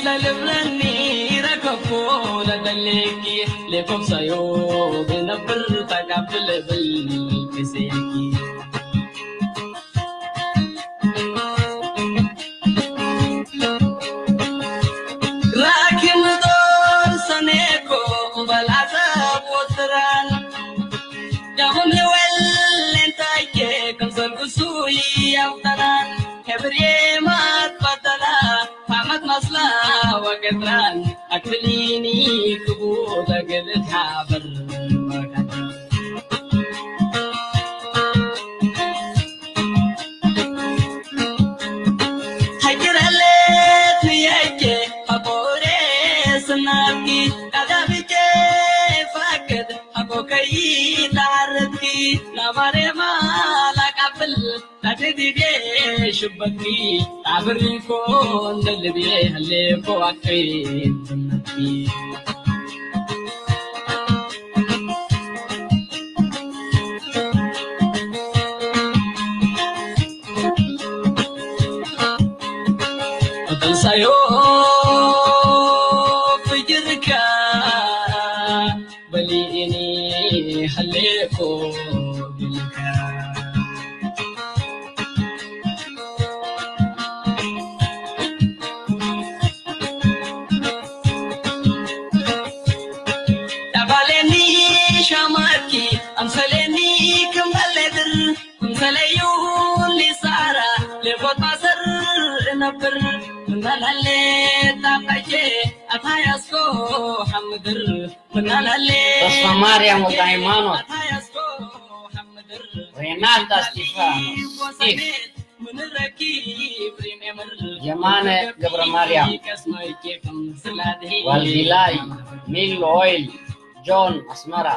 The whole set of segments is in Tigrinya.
ለልብለኒ ረከብኩ ለደሌኪ ለኮብሳዮ ብነብር ተጋብል ብል ክሴኪ ራኪ ምጦር ሰኔኮ በላዘብ ወትራን ዳኹም ልወል እንታይኬ ከም ዘልግሱ ይያውተናን ሕብርዬ ማት ባደላ ዓመት ማስላ ወገድራን ኣክፍሊኒ ክቡ በግልት ሓበር ወገድራን ሃይክረለት ንየኬ ኣቦሬ ስናብኪ ቃዳብቼ ፋቅድ ኣቦ ከይተዓረትኪ ናባሬማ ላቃብል ናቴዲቤ ሽበትኪ ኣብሪኮ እንደልቤ ሃሌኮ ኣክሬ ትምነትኪ Tansayo fijirka bali ini haleko bilka. Tabaleni shamaki amsaleni kambaledr. እንተለዩ ሊሳራ ለቦት ማሰር እነብር ምናላሌ ታቃቼ ኣታያስኮ ሓምድር ምናላሌ ተስፋ ማርያም ወልደ ሃይማኖት ኣታያስኮ ሓምድር ሬናታ እስጢፋኖስ ስቲፍ ምንረኪ ብሪም ኤምር የማነ ገብረ ማርያም ከስማይኬ ከም ስላድሄ ዋልዲላይ ሚል ኦይል ጆን ኣስመራ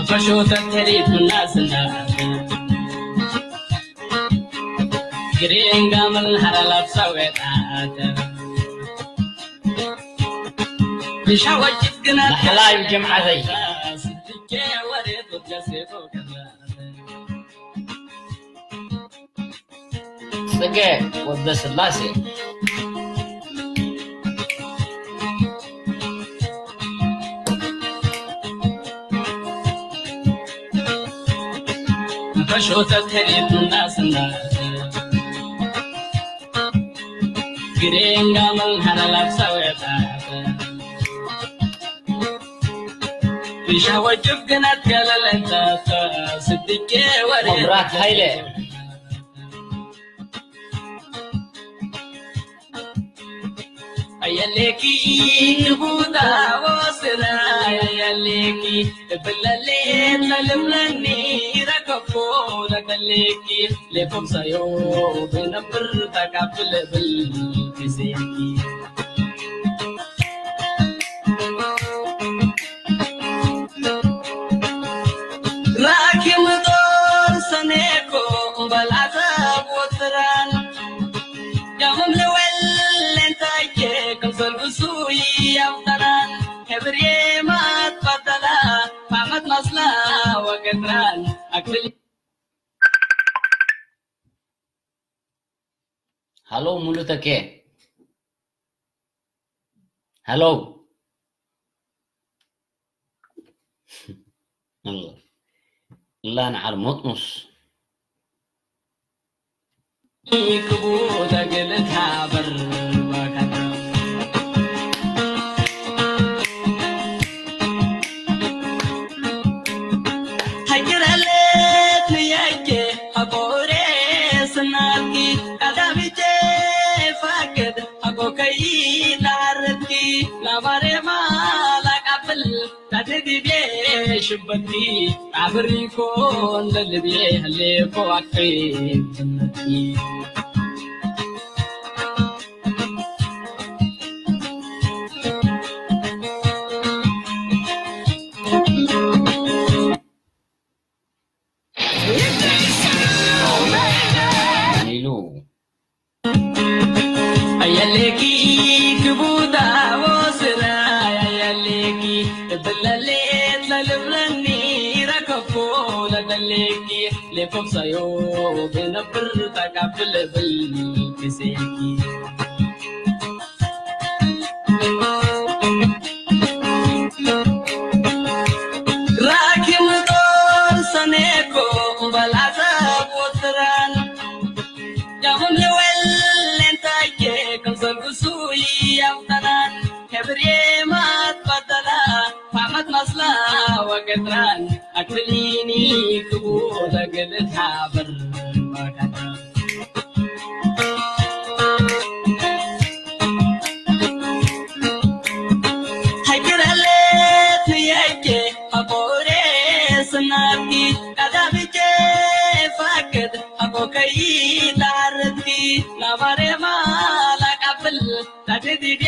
Fasho tattare kuna sanda Green gamal haralab saweta Bishawa jikna Halai jama'a Ke ware to jase to kana ጽገ ወልደስላሴ ፈሾተ ተሪፍና ስና ግሬንጋ መንሃራ ላብሳወጣ ሻወጭፍ ግናት ከለለንታታ ስድቄ ወሬ መብራት ኃይለ ኣየሌኪ ክቡዳ ወስና ኣየሌኪ እብለሌ ለልምለኒ ረከቦ ለደሌኪ ለኮምሳዮ ብነብር ተካፍል ብል ጊዜኪ ራኪ ምጦር ሰኔኮ እምበላተ ወትራን ዳኹም ልወል እንታይኬ ከም ሰልብሱ ይያውተራን ሕብርዬ ማት ባደላ ማመት ማስላ ወገትራን ኣክፍል ሃሎ ሙሉ ተኬ ሃሎ ኣላ ንዓል መጥኑስ ክቡታ ገለታ በርባካታ ሃይራለት ንያይኬ ኣቦሬ ስናልኪ ኣዳቢቼ ፋቅድ ኣቦ ከይናረትኪ ላባሬማ ላቃብል ናተዲቤ ሽበቲ ኣብሪኮ ለልቤ ህሌኮ ኣክሬ ትነቲ Lilu. Ayaleki kibuda wosira ayaleki belalet ልብለኒ ረከብኩ ለደሌኪ ለኮብሳዮ ብነብር ተቃብል ብል ክሴኪ ራኪም ጦር ሰኔኮ በላዘ ቦትራን ያሁን ልወል እንታየ ከምሰልኩ ሱይ ያምጠናን ከብሬ ማት ባደላ ፋመት መስላ ወገጥራን ኣክሊኒ ክቡ ለግል ሓበር ሃይክረለት የጀ ኣቦሬ ስናቲ ቀዳብጀ ፋቅድ ኣቦ ከይዳርትኪ ናባሬማ ላቃብል ታድድዴ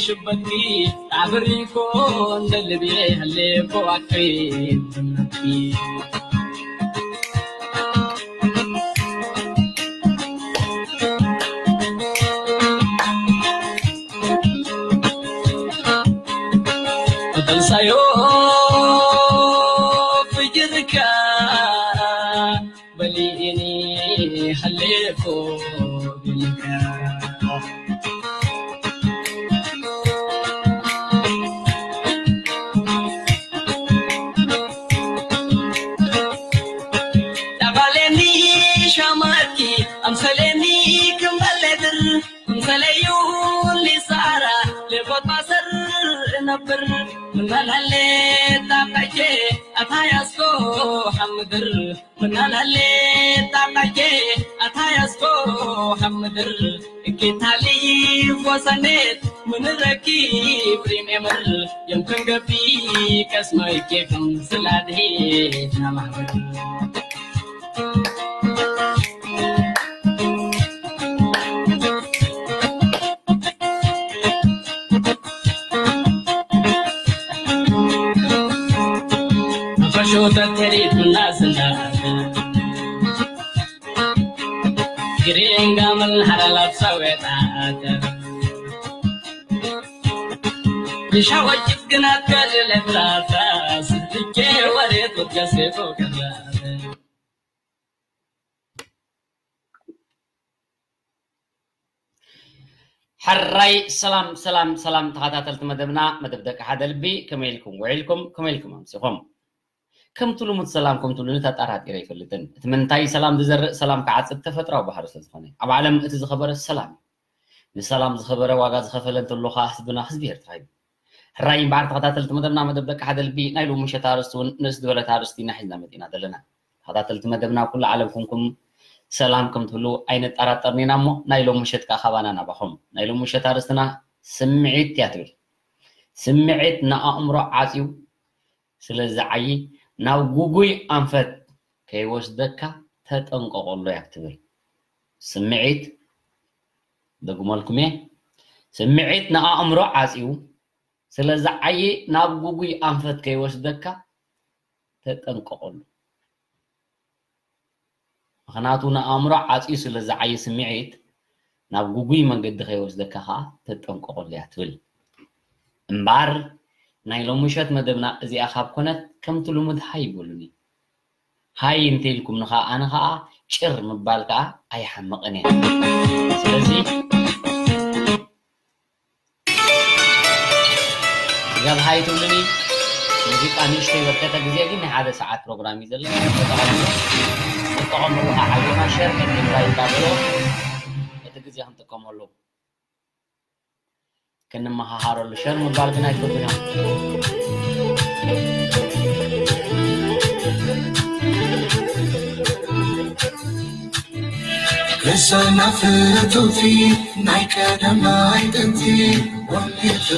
ሽበትኪ ኣብሪኮ እንደልቤ ህሌኮ ኣክሬ ተንሳዮ ፍጅርካ በሊኒ ሀሌኮ ብልካ ዳባሌኒ ሻማኪ ኣምሰሌኒ ክምበሌድር እንተለዩ ሊሳራ ልቦት ማሰር ነብር ምናላሌ ጣቃቼ ኣታያስኮ ሓምድር ምናላሌ ጣቃቼ ኣታያስኮ ሓምድር እኪታሊ ወሰኔት ምንረኪ ብሪሜምር የምክንገቢ ከስማይኬ ከም ስላድሄ ናማህበር ፈሾተት ተሪት ምናስና ግሬንጋ ምን ሐላላት ሰዌጣት ሻወጅት ግናት ከልለትራታ ስልኬ ወሬት ወትገሴቶ ከላት ሕራይ ሰላም ሰላም ሰላም ተኸታተልቲ መደብና መደብ ደቂ ሓደ ልቢ ከመይ ኢልኩም ውዒልኩም ከመይ ኢልኩም ኣምሲኹም ከምቲ ልሙድ ሰላም ከምቲ ልሙድ ኣጣራጢረ ኣይፈልጥን እቲ ምንታይ ሰላም ዝዘርእ ሰላም ክዓጽድ ተፈጥራዊ ባህሪ ስለ ዝኾነ ኣብ ዓለም እቲ ዝኸበረ ሰላም እዩ ንሰላም ዝኸበረ ዋጋ ዝኸፈለ እንተሎ ኸዓ ህዝብና ህዝቢ ኤርትራ እዩ ሕራይ እምበኣር ተኸታተልቲ መደብና መደብ ደቂ ሓደ ልቢ ናይ ሎሚ ምሸት ኣርእስቲ እውን ንእስ ዝበለት ኣርእስቲ ኢና ሒዝና መፂና ዘለና ተኸታተልቲ መደብና ኩሉ ዓለም ኩንኩም ሰላም ከም ትህልው ኣይንጠራጠርን ኢና እሞ ናይ ሎም ምሸት ከዓ ካባና ናባኹም ናይ ሎም ምሸት ኣርስትና ስምዒት እያ ትብል ስምዒት ንኣእምሮ ዓፅዩ ስለ ዝዓዪ ናብ ጉጉይ ኣንፈት ከይወስደካ ተጠንቀቐሉ እያ ትብል ስምዒት ደግመልኩም እየ ስምዒት ንኣእምሮ ዓፅዩ ስለ ዝዓዪ ናብ ጉጉይ ኣንፈት ከይወስደካ ተጠንቀቐሉ ምኽንያቱ ንኣእምሮ ዓፅዩ ስለ ዝዓዪ ስምዒት ናብ ጉጉይ መንገዲ ከይወስደካ ከዓ ተጠንቀቐሉ እያ ትብል እምበኣር ናይ ሎሚ ምሸት መደብና እዚኣ ካብ ኮነት ከምቲ ልሙድ ሃይ ይበሉኒ ሃይ እንተኢልኩምኒ ከዓ ኣነ ከዓ ጭር ምባል ከዓ ኣይሓምቕን እየ ስለዚ ስጋብ ሃይ ትብሉኒ ሙዚቃ ንእሽተይ በርከተ ግዜ ግን ናይ ሓደ ሰዓት ፕሮግራም እዩ ዘለና ተጠቐምሉ ንጠቐምሉ ከዓ ሓቢርና ሸር ከሚልካ ይባበሎ እቲ ግዜ ክንጥቀመሉ ክንመሃሃረሉ ሸር ምባል ግን ኣይትፈቱን እዮም ክሰናፍር ትውፊት ናይ ቀደማይ ጥንቲ ወሊድ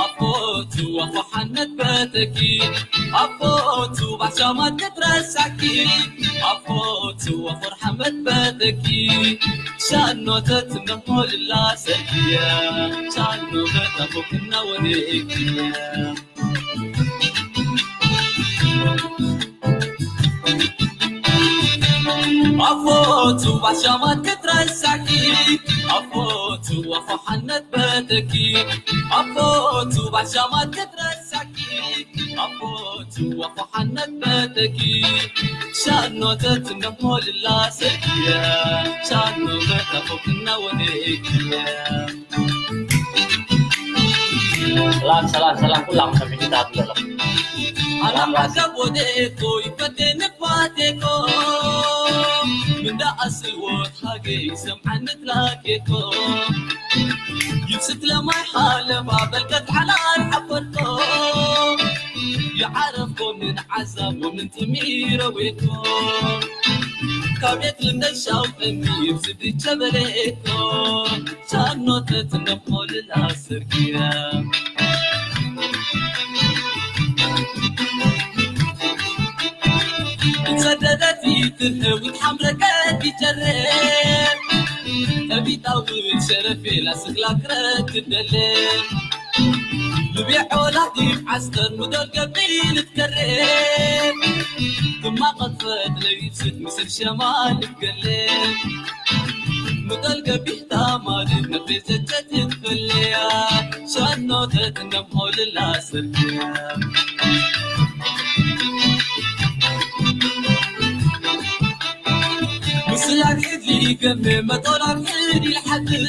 ኣፎቱ ኣፎ ሓነት በተኪ ኣፎቱ ባሻማት ክትረሳኪ ኣፎቱ ኣፎ ሓመት በተኪ ሻኖተት ነሞልላ ሰኪያ ሻኖተት ኣፎ ክናወደኪያ ኣፎቱ ባሻማት ክትረሳኪ ኣፎቱ ኣፎ ሓነት በተኪ ኣፎቱ ባሻማት ክትረሳኪ ኣፎቱ ኣፎ ሓነት በተኪ ሻኖተት ነሞልላ ሰኪያ ሻኖተት ኣፎ ክናወደኪያ ሰላም ሰላም ሰላም ኩላም ሰሚዕታት ዘለኹም ኣላማሰብ ወደኮ ይፈቴ ንፋቴኮ ምንዳ ኣስልዎት ሃገይ ሰምዓኒ ትላኬኮ ይብስት ለማይ ሓለባ በልቀት ሓላል ሓፈርኮ ይዓረፍኮ ምን ዓዛብ ወምን ትሚረዌኮ ካቤት ልንደሻው ቀሚ ይብስት ቸበሌኮ ሻኖተት ነሞልላ ስርግያ ሰደደት ትርህዊት ሓምረቀት ይጀረ ጠቢጣዊ ሸረፌ ላስክላ ክረክደለ ልቤ ዖላዲ ዓስከር ምዶል ገቢል ትከረ ድማ ቀጥፈት ለይብስት ምስል ሸማል ትገለ ምዶል ገቢል ታማሪ ነቤዘቸት ትፈለያ ሸኖተት እንደምሆልላ ስርግያ ምስላን ሕድሊ ገመ መጦላን ሕድ ይልሓድር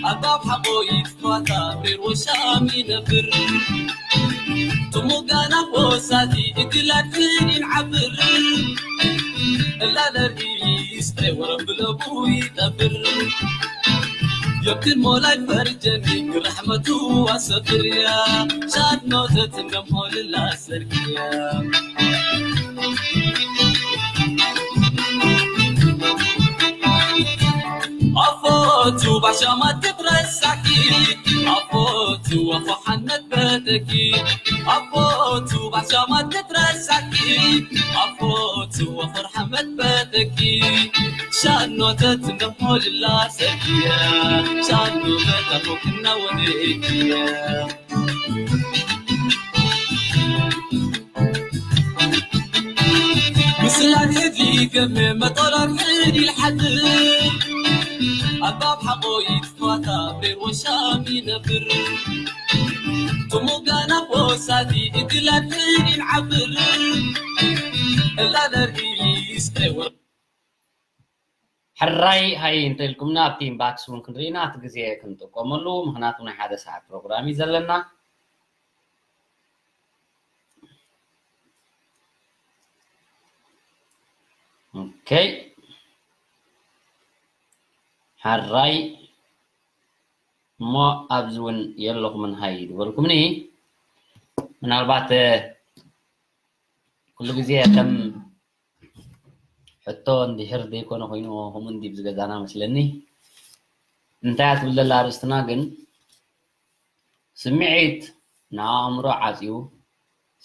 ኣባብ ሓቆ ይትፋታ ብሬር ወሻም ይነብር ጥሙጋና ወሳቲ እግላድ ሕድ ይንዓብር እላለር ይስተ ወረብለቡ ይጠብር የብትን ሞላይ ፈርጀኒ ረሕመቱ ኣሰብርያ ሻኖተት እንደምሆልላ ሰርግያ ኣፎቱ ባሻማት ክትረሳኪ ኣፎቱ ኣፎ ሓነት በተኪ ኣፎቱ ባሻማት ክትረሳኪ ኣፎቱ ኣፎ ሓመድ በተኪ ሻኖተት እንደምሆልላ ሰርግያ ሻኖተት ኣፎ ክናወደኪያ ምስላን ሕድሊ ገመ መጦላን ሕድ ይልሓድር ኣባብ ሓቆ ይትፋታ ብሬር ወሻም ይነብር ጥሙጋና ወሳቲ እግላድ ሕድ ይንዓብር እላለር ይስቀወ ሕራይ ሃይ እንተኢልኩምና ኣብቲ ኢንባክስ እውን ክንርኢና እቲ ግዜ ክንጥቀመሉ ምክንያቱ ናይ ሓደ ሰዓት ፕሮግራም እዩ ዘለና ኦኬ ሓራይ እሞ ኣብዚ እውን የለኹምን ሃይ ዝበልኩምኒ ምናልባት ኩሉ ግዜ ከም ሕቶ እንድሕር ዘይኮነ ኮይኑ ከምኡ እንዲ ብዝገዛና መስለኒ እንታይ ትብል ዘላ ኣርእስትና ግን ስምዒት ንኣእምሮ ዓፅዩ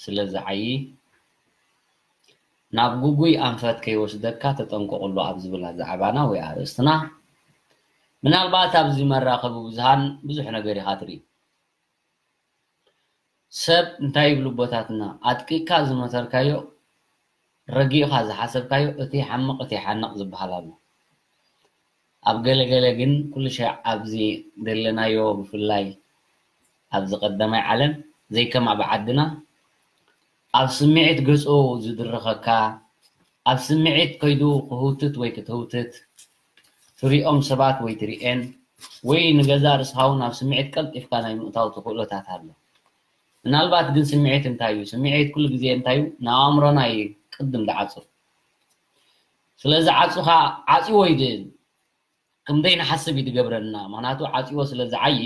ስለ ዝዓዪ ናብ ጉጉይ ኣንፈት ከይወስደካ ተጠንቀቕሉ ኣብ ዝብል ዛዕባና ወይ ኣርእስትና ምናልባት ኣብዚ መራኸቢ ብዙሃን ብዙሕ ነገር ኢኻ ትርኢ ሰብ እንታይ ይብሉ ኣቦታትና ኣጥቂቕካ ዝመተርካዮ ረጊእኻ ዝሓሰብካዮ እቲ ሓምቕ እቲ ሓንቕ ዝበሃል ኣሎ ኣብ ገለገለ ግን ኩሉ ሻዕ ኣብዚ ዘለናዮ ብፍላይ ኣብዚ ቀዳማይ ዓለም ዘይከም ኣብ ዓድና ኣብ ስምዒት ገጾ ዝድርኸካ ኣብ ስምዒት ከይዱ ክህውትት ወይ ክትህውትት ትሪኦም ሰባት ወይ ትሪኤን ወይ ንገዛ ርእስኻ እውን ኣብ ስምዒት ቀልጢፍካ ናይ ምእታው ተኽእሎታት ኣሎ ምናልባት ግን ስምዒት እንታይ እዩ ስምዒት ኩሉ ግዜ እንታይ እዩ ንኣእምሮና እዩ ቅድም ዝዓፁ ስለዚ ዓፁኻ ዓፅዎ እዩ ዝብል ከም ዘይንሓስብ እዩ ዝገብረና ምክንያቱ ዓፅዎ ስለ ዝዓዪ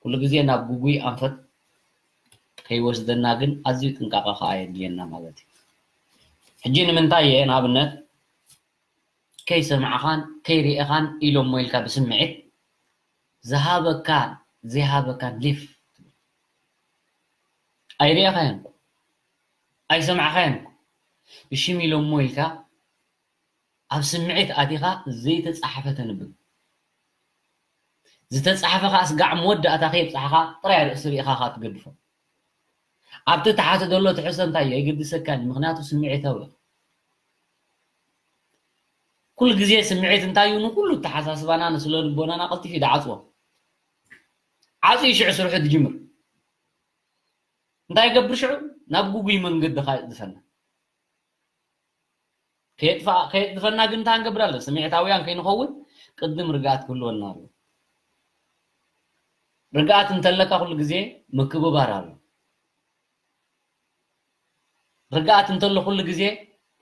ኩሉ ግዜ ናብ ጉጉይ ኣንፈት ከይወስደና ግን ኣዝዩ ጥንቃቐ ከዓ የድልየና ማለት እዩ ሕጂ ንምንታይ እየ ንኣብነት ከይሰማዕኻን ከይርኤኻን ኢሎሞ ኢልካ ብስምዒት ዝሃበካ ዘይሃበካን ሊፍ ኣይርኣኻዮን ኣይሰማዕኻዮን እሺ ኢሎሞ ኢልካ ኣብ ስምዒት ኣቲኻ ዘይተጻሓፈ ተንብብ። ዝተጻሓፈ ከኣ ስጋዕ መወዳእታ ከየብጻሕኻ ጥራይ ርእሲ ርኢኻ ከኣ ትገድፎ። ኣብቲ ታሕቲ ዘሎ ትሕዝቶ እንታይ እዩ? ኣይገድሰካን እዩ፣ ምኽንያቱ ስምዒታዊ እዩ። ኩሉ ግዜ ስምዒት እንታይ እዩ? ንኩሉ ኣተሓሳስባና ንስለ ልቦናና ቀልጢፉ እዩ ዝዓጽዎ። ዓጽዩ ሽዑ ስርሑ ዝጅምር። እንታይ ይገብር ሽዑ? ናብ ጉጉይ መንገዲ ከኣ ይቕዝፈና። ከየጥፋ-፣ ከየጥፈና ግን እንታይ ክንገብር ኣሎ? ስምዒታውያን ከይንኸውን ቅድም ርግኣት ክህልወና ኣሎ። ርግኣት እንተለካ ኩሉ ግዜ ምክብባር ኣሎ። ርግኣት እንተሎ ኩሉ ግዜ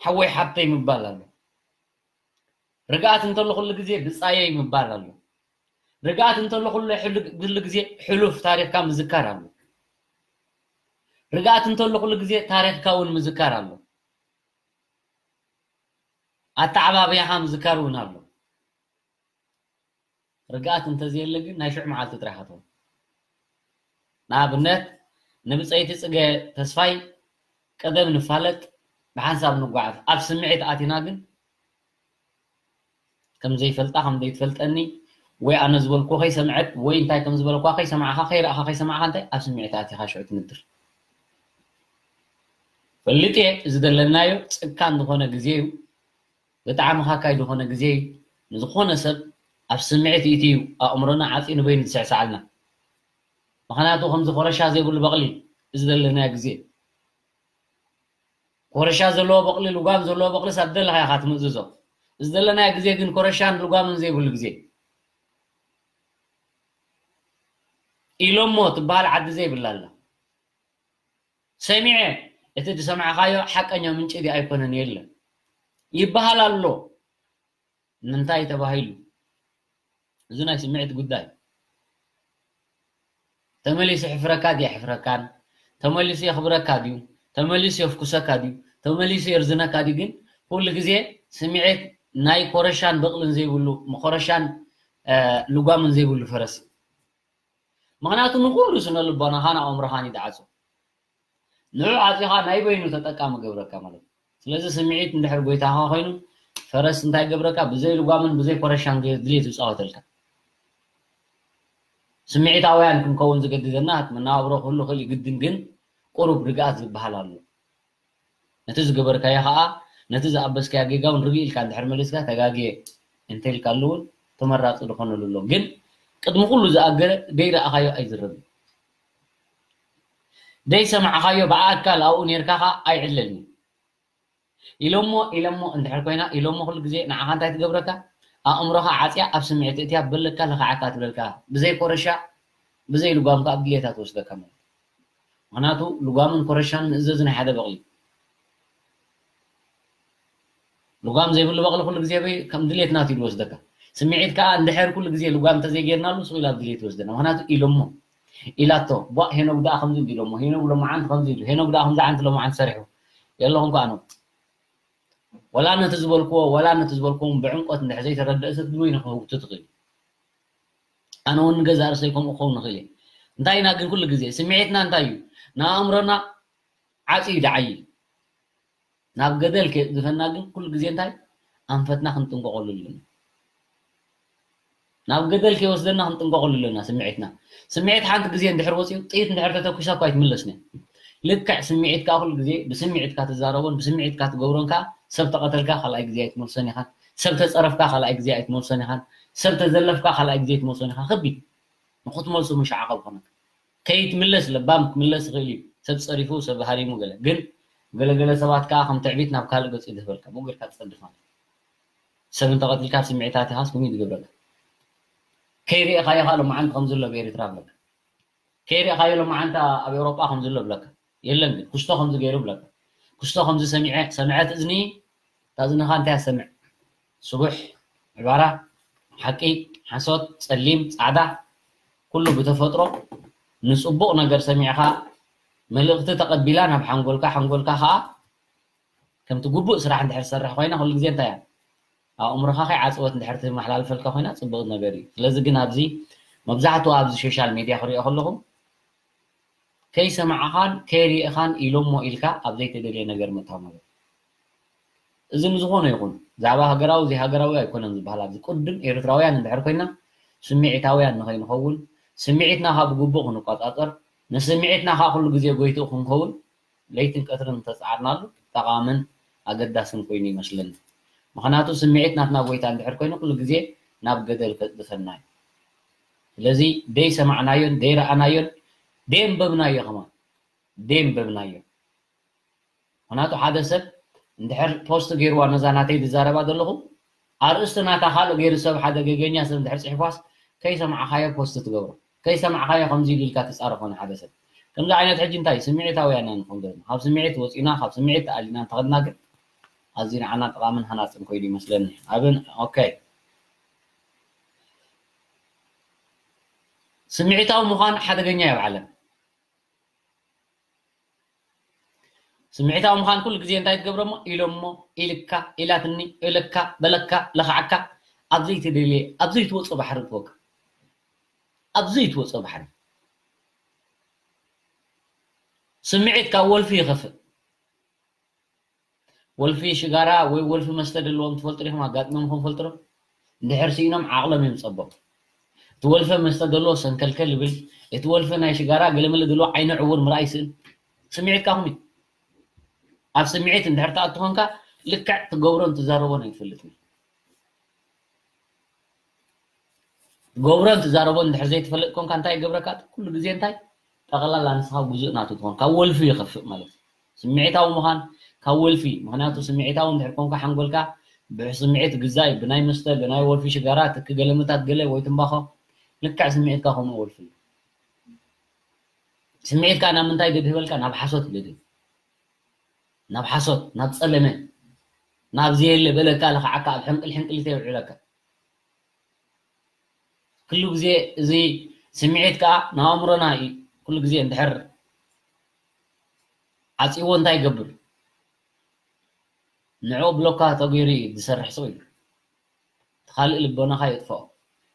ሓወይ ሓብተይ ምባል ኣሎ። ርግኣት እንተሎ ኩሉ ግዜ ብጻየይ ምባል ኣሎ። ርግኣት እንተሎ ኩሉ ሕሉ-፣ ኩሉ ግዜ ሕሉፍ ታሪኽካ ምዝካር ኣሎ። ርግኣት እንተሎ ኩሉ ግዜ ታሪኽካ እውን ምዝካር ኣሎ። ኣተዓባብያኻ ምዝካር እውን ኣሎ። ርግኣት እንተዘየለ ግን ናይ ሽዑ መዓልቲ ጥራሕ ኣትወ። ንኣብነት ንብጸይቲ ጽገ ተስፋይ ቀደም ንፋለጥ ብሓንሳብ ንጓዓዝ ኣብ ስምዒት ኣቲና ግን ከም ዘይፈልጣ ከም ዘይትፈልጠኒ ወይ ኣነ ዝበልኩ ከይሰምዐት ወይ እንታይ ከም ዝበልኳ ከይሰማዕካ ከይረእኻ ከይሰማዕካ እንታይ ኣብ ስምዒት ኣቲኻ ሽዑ ትንድር። ፈልጥ እየ እዚ ዘለናዮ ጭካን ዝኾነ ግዜ እዩ። ብጣዕሚ ካካይ ዝኾነ ግዜ እዩ። ንዝኾነ ሰብ ኣብ ስምዒት ኢትዩ ኣእምሮና ዓፂ ንበይኑ ዝስዕስዓልና። ምኽንያቱ ከምዚ ኮረሻ ዘይብሉ በቕሊ እዚ ዘለናዮ ግዜ ኮረሻ ዘለዎ በቕሊ ልጓም ዘለዎ በቕሊ ሳብ ደለኻ ኢኻ ትምእዝዞ። እዚ ዘለናዮ ግዜ ግን ኮረሻን ልጓምን ዘይብሉ ግዜ። ኢሎሞ ትበሃል ዓዲ ዘይብላ ኣላ። ሰሚዐ እቲ ዝሰማዕኻዮ ሓቀኛ ምንጭ ዲ ኣይኮነን የለን ይበሃል ኣሎ። ንምንታይ ተባሂሉ? እዚ ናይ ስምዒት ጉዳይ። ተመሊሱ ይሕፍረካ ድዩ ኣይሕፍረካን? ተመሊሱ የኽብረካ ድዩ? ተመሊሱ የፍኩሰካ ድዩ? ተመሊሱ የርዝነካ ድዩ? ግን ኩሉ ግዜ ስምዒት ናይ ኮረሻን በቕልን ዘይብሉ፣ ኮረሻን፣ እ፣ ልጓምን ዘይብሉ ፈረስ እዩ። ምኽንያቱ ንኹሉ ስነ ልቦናኻን ኣእምሮኻን እዩ ዝዓጹ። ንዑ ዓጺኻ ናይ በይኑ ተጠቃሚ ገብረካ ማለት እዩ። ስለዚ ስምዒት እንድሕር ጎይታኻ ኮይኑ፣ ፈረስ እንታይ ገብረካ? ብዘይ ልጓምን ብዘይ ኮረሻን ድሌት ይጻወተልካ። ስምዒታውያን ክንከውን ዝገድደና መነባብሮ ክህሉ ክእል እዩ ግድን፣ ግን ቁሩብ ርግኣት ዝበሃል ኣሎ። ነቲ ዝገበርካዮ ኸኣ፣ ነቲ ዝኣበስካዮ ጌጋ እውን ርግእ ኢልካ እንድሕር መሊስካ፣ ተጋግየ እንተኢልካሉ እውን ተመራጺ ዝኾነሉ ኣሎ። ግን ቅድሚ ኩሉ ዝኣገረ ደይረኣኻዮ ኣይዝረብን። ደይሰማዕኻዮ ብኣካል ኣብኡ ኔርካ ኸኣ ኣይዕለልን እዩ። ኢሎሞ፣ ኢሎሞ እንድሕር ኮይና፣ ኢሎሞ ኩሉ ግዜ ንዓኻ እንታይ ትገብረካ? ኣእምሮኻ ዓጽያ ኣብ ስምዒት እትያ በለካ ለኽዓካ ትብለልካ። ብዘይ ኮረሻ፣ ብዘይ ልጓም ከኣ ኣብ ድሌታ ትወስደካ ማለት እዩ። ምኽንያቱ ልጓምን ኮረሻን ምእዘዙ ናይ ሓደ በቕሊ። ልጓም ዘይብሉ በቕሊ ኩሉ ግዜ በይ ከም ድሌት ናቱ እዩ ዝወስደካ። ስምዒት ከኣ እንድሕር ኩሉ ግዜ ልጓም እንተዘይጌርናሉ፣ ስቕ ኢሉ ኣብ ድሌት ይወስደና። ምኽንያቱ ኢሎሞ፣ ኢላቶ፣ ቧእ ሄኖግ ደኣ ከምዚ እንዲ ኢሎሞ፣ ሄኖግ ሎማዓንቲ ከምዚ ኢሉ፣ ሄኖግ ደኣ ከምዚ ዓንቲ ሎማዓንቲ ሰሪሑ። የለኹም ከኣ ነው። ወላ ነቲ ዝበልክዎ፣ ወላ ነቲ ዝበልክዎም ብዕምቆት እንድሕር ዘይተረድአ ሰብ ብበይኑ ክህውቱ ትኽእል። ኣነ እውን ንገዛእ ርእሰይ ከምኡ ክኸውን ንኽእል እየ። እንታይ ኢና ግን ኩሉ ግዜ ስምዒትና እንታይ እዩ? ንኣእምሮና ዓጽዩ ደዓዪ እዩ። ናብ ገደል ከየጽድፈና ግን ኩሉ ግዜ እንታይ ኣንፈትና ክንጥንቀቐሉ ኣለና። ናብ ገደል ከይወስደና ክንጥንቀቐሉ ኣለና ስምዒትና። ስምዒት ሓንቲ ግዜ እንድሕር ወጺኡ ጥይት እንድሕር ተተኩሳ እኳ ኣይትምለስን እያ። ልክዕ ስምዒትካ ኩሉ ግዜ ብስምዒትካ ትዛረቦን ብስምዒትካ ትገብሮን ከኣ ሰብ ተቐተልካ ካልኣይ ግዜ ኣይትመልሶን ኢኻ። ሰብ ተጸረፍካ ካልኣይ ግዜ ኣይትመልሶን ኢኻ። ሰብ ተዘለፍካ ካልኣይ ግዜ ኣይትመልሶን ኢኻ። ከቢድ ንኽትመልሶ ምሻዓኻ ዝኾነካ። ከይትምለስ ለባም ክምለስ ይኽእል እዩ። ሰብ ጸሪፉ፣ ሰብ ሃሪሙ ገለ። ግን ገለገለ ሰባት ከኣ ከም ትዕቢት ናብ ካልእ ገጽ ይድህበልካ። ብኡ ጌርካ ትጸድፍ ማለት እዩ። ሰብ እንተቐቲልካ ኣብ ስምዒታት ኢኻስ ከምኡ እዩ ዝገብረካ። ከይርኤኻዮ ከኣ ሎማዓንቲ ከምዚ ኣሎ ኣብ ኤርትራ ብለካ። ከይርኤኻዮ ሎማዓንቲ ኣብ ኤውሮጳ ከምዚ ኣሎ ብለካ። የለን ግን ክስቶ ከምዚ ገይሩ ብለካ። ክስቶ ከምዚ ሰሚዐ፣ ሰምዐት እዝኒ፣ እታ እዝንኻ እንታይ እያ ትሰምዕ? ስጉሕ፣ ዕባራ፣ ሓቂ፣ ሓሶት፣ ጸሊም፣ ጻዕዳ፣ ኩሉ ብተፈጥሮ ንጽቡቕ ነገር ሰሚዕኻ መልእኽቲ ተቐቢላ ናብ ሓንጎልካ፣ ሓንጎልካ ኸኣ ከምቲ ግቡእ ስራሕ እንድሕር ትሰርሕ ኮይና ኩሉ ግዜ እንታይ እያ? ኣእምሮኻ ከይዓጸወት እንድሕር ትመሓላልፈልካ ኮይና ጽቡቕ ነገር እዩ። ስለዚ ግን ኣብዚ መብዛሕትኡ ኣብዚ ሶሻል ሜድያ ክሪኦ ከለኹም ከይሰማዕኻን ከይሪእኻን ኢሎሞ ኢልካ ኣብ ዘይተደልየ ነገር ምእታው ማለት እዩ። እዚ ንዝኾነ ይኹን ብዛዕባ ሃገራዊ ዘይሃገራዊ ኣይኮነን ዝበሃል። ኣብዚ ቅድም ኤርትራውያን እንድሕር ኮይና ስምዒታውያን ንኸይንኸውን፣ ስምዒትና ካብ ግቡእ ክንቆጻጸር፣ ንስምዒትና ከዓ ኩሉ ግዜ ጎይትኡ ክንከውን ለይትን ቀትርን እንተጸዓርናሉ ጠቓምን ኣገዳስን ኮይኑ ይመስለኒ። ምኽንያቱ ስምዒት ናትና ጎይታ እንድሕር ኮይኑ ኩሉ ግዜ ናብ ገደል ከጥድፈና እዩ። ስለዚ ደይሰማዕናዮን ደይረኣናዮን ደየንበብናዮ ከማን ደየንበብናዮ። ምኽንያቱ ሓደ ሰብ እንድሕር ፖስት ገይርዋ ነዛ ናተይ ዝዛረባ ዘለኹ ኣርእስቲ ናታ ካልእ ገይሩ ሰብ ሓደ ገገኛ ሰብ እንድሕር ጽሒፏስ ከይሰማዕኻዮ ፖስት ትገብሮ ከይሰማዕኻዮ ከምዚ ኢሉ ኢልካ ትጻረፎ ንሓደ ሰብ ከምዚ ዓይነት ሕጂ እንታይ ስምዒታውያን ኢና ንኾን ዘለና ካብ ስምዒት ወፂና ካብ ስምዒት ተኣሊና እንተኸድና ግን ኣዝዩ ንዓና ጠቓምን ሃናፅን ኮይኑ ይመስለኒ ኣብን ኦኬ ስምዒታዊ ምዃን ሓደገኛ እዩ ኣብ ዓለም ስምዒታዊ ምዃን ኩሉ ግዜ እንታይ ትገብሮ እሞ ኢሎሞ ኢልካ ኢላትኒ ኢለካ በለካ ለኽዓካ ኣብ ዘይትደልየ ኣብ ዘይትወፆ ባሕሪ ትወካ ኣብ ዘይትወፆ ባሕሪ ስምዒት ካብ ወልፊ ይኸፍእ ወልፊ ሽጋራ ወይ ወልፊ መስተ ዘለዎም ትፈልጡ ዲኹም ኣጋጥሞም ኹም ፈልጥሮ እንድሕር ስኢኖም ዓቕሎም እዮም ፀቦም እቲ ወልፈ መስተ ዘለዎ ሰንከልከል ይብል እቲ ወልፈ ናይ ሽጋራ ገለመለ ዘለዎ ዓይነ ዕውር ምርኣይ ይስእል ስምዒትካ ኹም እዩ ኣብ ስምዒት እንድሕር ትኣቱ ኾንካ ልክዕ ትገብሮን ትዛረቦን ኣይትፈልጥን ትገብሮን ትዛረቦን እንድሕር ዘይትፈልጥ ኮንካ እንታይ ይገብረካ ኩሉ ግዜ እንታይ ጠቕላላ ንስኻ ጉዙእ ናቱ ትኾን ካብ ወልፊ ይኸፍእ ማለት እዩ ስምዒታዊ ምዃን ካብ ወልፊ ምኽንያቱ ስምዒታዊ እንድሕር ኮንካ ሓንጎልካ ብስምዒት ግዛይ ብናይ መስተ ብናይ ወልፊ ሽጋራ ትኪ ገለመታት ገለ ወይ ትንባኾ ልክዕ ስምዒትካ ከምኡ ወልፊ እዩ ስምዒትካ ናብ ምንታይ ገድህበልካ ናብ ሓሶት ይገድህ ናብ ሓሶት ናብ ፀለመ ናብ ዘየለ በለካ ለኽዓካ ኣብ ሕንቅል ሕንቅሊተ የውዕለካ ኩሉ ግዜ እዚ ስምዒት ከዓ ንኣእምሮና ኩሉ ግዜ እንድሕር ዓፂዎ እንታይ ይገብር ንዕኡ ብሎካ ተገይሩ እዩ ዝሰርሕ ስቕ ኢሉ እቲ ካልእ ልቦናኻ የጥፍኦ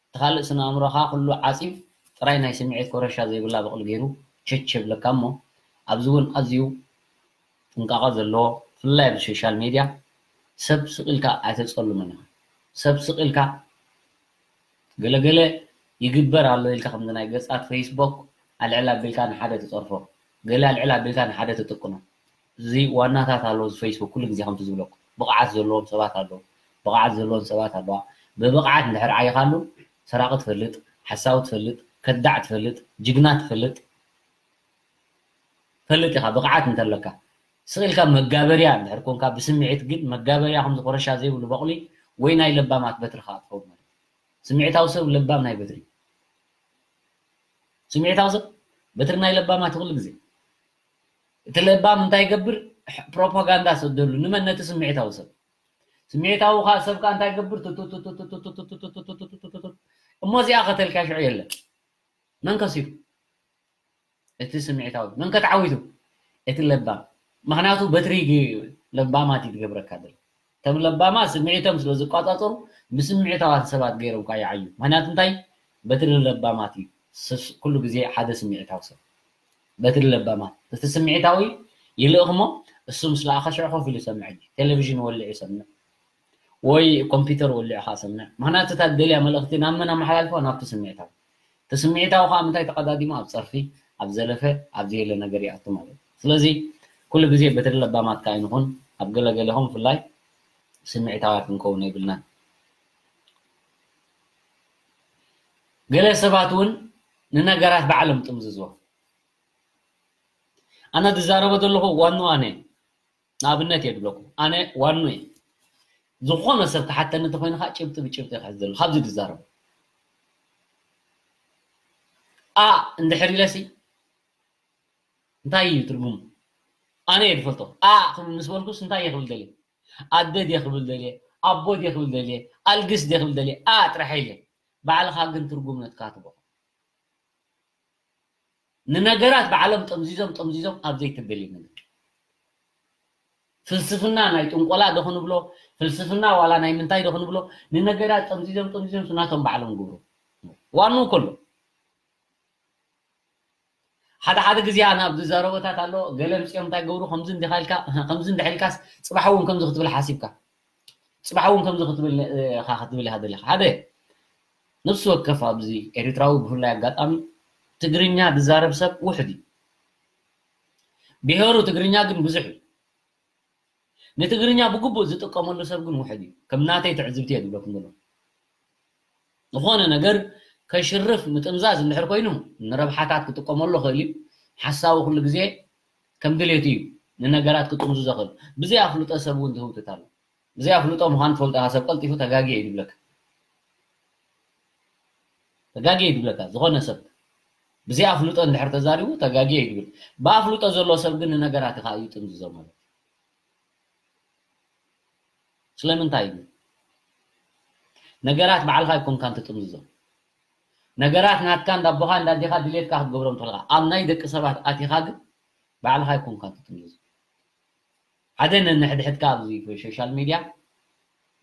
እቲ ካልእ ስነ ኣእምሮኻ ኩሉ ዓፂዩ ጥራይ ናይ ስምዒት ኮረሻ ዘይብላ በቕሊ ገይሩ ቸች የብለካ እሞ ኣብዚ እውን ኣዝዩ ጥንቃቐ ዘለዎ ብፍላይ ኣብ ሶሻል ሜድያ ሰብ ስቕ ኢልካ ኣይተፀልምን ኢኻ ሰብ ስቕ ኢልካ ገለገለ ይግበር ኣሎ ኢልካ ከምዚ ናይ ገፃት ፌስቡክ ኣልዕል ኣቢልካ ንሓደ ትፀርፎ ገለ ኣልዕል ኣቢልካ ንሓደ ትጥቅኖ እዚ ዋናታት ኣለዉ እዚ ፌስቡክ ኩሉ ግዜ ከምቲ ዝብለኩ ብቕዓት ዘለዎም ሰባት ኣለዉ ብቕዓት ዘለዎም ሰባት ኣለዋ ብብቕዓት እንድሕር ዓይኻሉ ሰራቒ ትፈልጥ ሓሳዊ ትፈልጥ ከዳዕ ትፈልጥ ጅግና ትፈልጥ ፈልጥ ኢኻ ብቕዓት እንተለካ ስቕ ኢልካ መጋበርያ እንድሕር ኮንካ ብስምዒት ግን መጋበርያ ከምዚ ኮረሻ ዘይብሉ በቕሊ ወይ ናይ ለባማት በትሪ ከዓ ትኸውን ማለት ስምዒታዊ ሰብ ለባም ናይ በትሪ ስምዒታዊ ሰብ በትሪ ናይ ለባማት ኩሉ ግዜ እቲ ለባም እንታይ ይገብር ፕሮፓጋንዳ ሰደሉ ንመን ነቲ ስምዒታዊ ሰብ ስምዒታዊ ከዓ ሰብ ከዓ እንታይ ይገብር እሞ እዚኣ ከተልካ ሽዑ የለን መን ከሲሩ እቲ ስምዒታዊ መን ከተዓዊቱ እቲ ለባም ምክንያቱ በትሪ ለባማት እዩ ትገብረካ ዘሎ እቶም ለባማት ስምዒቶም ስለ ዝቋፃፀሩ ብስምዒታዋት ሰባት ገይሮም ከዓ ይዓዩ ምክንያቱ እንታይ በትሪ ለባማት እዩ ኩሉ ግዜ ሓደ ስምዒታዊ ሰብ በትሪ ለባማት እቲ ስምዒታዊ ይልእኽሞ እሱ ምስ ለኣኸ ሽዑ ኮፍ ኢሉ ይሰምዕ ቴሌቪዥን ወሊዑ ይሰምዕ ወይ ኮምፒውተር ወሊዑ ከዓ ሰምዕ ምክንያቱ እታ ደልያ መልእክቲ ናብ መን ኣመሓላልፎ ናብቲ ስምዒታዊ እቲ ስምዒታዊ ከዓ ምንታይ ተቀዳዲሙ ኣብ ፀርፊ ኣብ ዘለፈ ኣብ ዘየለ ነገር ይኣቱ ማለት እዩ ስለዚ ኩሉ ግዜ በትሪ ለባማት ከዓ ይንኹን ኣብ ገለገለኹም ብፍላይ ስምዒታውያን ክንከውን የብልናን ገለ ሰባት እውን ንነገራት ባዕሎም ጥምዝዝዎ ኣነ ዝዛረቦ ዘለኹ ዋኑ ኣነ ንኣብነት እየ ዝብለኩም ኣነ ዋኑ እየ ዝኾነ ሰብ ክሓተኒ እንተኮይኑ ከዓ ጭብጢ ብጭብጢ ክሕዝ ዘሎ ካብዚ ዝዛረቦ ኣ እንድሕር ኢለሲ እንታይ እዩ ትርጉሙ ኣነ እየ ዝፈልጦ ኣ ክብል ምስ በልኩስ እንታይ እየ ክብል ደልየ ኣደ ድየ ክብል ደልየ ኣቦ ድየ ክብል ደልየ ኣልግስ ድየ ክብል ደልየ ኣ ጥራሕ ኢለ ባዕልኻ ግን ትርጉም ነትካ ትቦ ንነገራት ባዕሎም ጠምዚዞም ጠምዚዞም ኣብ ዘይተደልየ ነገር ፍልስፍና ናይ ጥንቆላ ዶ ክንብሎ ፍልስፍና ዋላ ናይ ምንታይ ዶ ክንብሎ ንነገራት ጠምዚዞም ጠምዚዞም ናቶም ባዕሎም ግብሩ ዋኑ ከሎ ሓደ ሓደ ግዜ ኣነ ኣብ ዝዛረቦታት ኣሎ፣ ገለ ምፅኦም እንታይ ገብሩ፣ ከምዚ እንዲኻ ኢልካ፣ ከምዚ እንድሕር ኢልካስ፣ ፅባሕ እውን ከምዚ ክትብል ሓሲብካ፣ ፅባሕ እውን ከምዚ ክትብል ኢኻ ክትብል ኢኻ ደሊኻ። ሓደ ነፍሲ ወከፍ ኣብዚ ኤርትራዊ ብፍላይ ኣጋጣሚ ትግርኛ ዝዛረብ ሰብ ውሕድ እዩ። ብሄሩ ትግርኛ ግን ብዙሕ እዩ። ንትግርኛ ብግቡእ ዝጥቀመሉ ሰብ ግን ውሕድ እዩ። ከም ናተይ ትዕዝብቲ እየ ዝብለኩም ዘሎ። ዝኾነ ነገር ከሽርፍ ምጥምዛዝ እንድሕር ኮይኑ ንረብሓታት ክጥቀመሉ ክእል እዩ። ሓሳዊ ኩሉ ግዜ ከም ድሌቱ እዩ ንነገራት ክጥምዝዞ ክእል። ብዘይ ኣፍልጦ ሰብ እውን ዝህውትት ኣሎ። ብዘይ ኣፍልጦ ምዃን ትፈልጦ ኢኻ። ሰብ ቀልጢፉ ተጋግየ እዩ ዝብለካ። ተጋግየ እዩ ዝብለካ። ዝኾነ ሰብ ብዘይ ኣፍልጦ እንድሕር ተዛሪቡ ተጋግየ እዩ ዝብል። ብኣፍልጦ ዘሎ ሰብ ግን ንነገራት ኢኻ እዩ ጥምዝዞ ማለት እዩ። ስለምንታይ እዩ? ነገራት ባዕልኻ ኣይኮንካን ትጥምዝዞ። ነገራት ናትካ እንዳ ኣቦኻ እንዳ ኣዴኻ ድሌትካ ክትገብሮም ትኽእልካ። ኣብ ናይ ደቂ ሰባት ኣቲኻ ግን ባዕልኻ ኣይኮንካን ትጥምዝዞ። ሓደ ነንሕድሕድካ ኣብዚ ሶሻል ሚድያ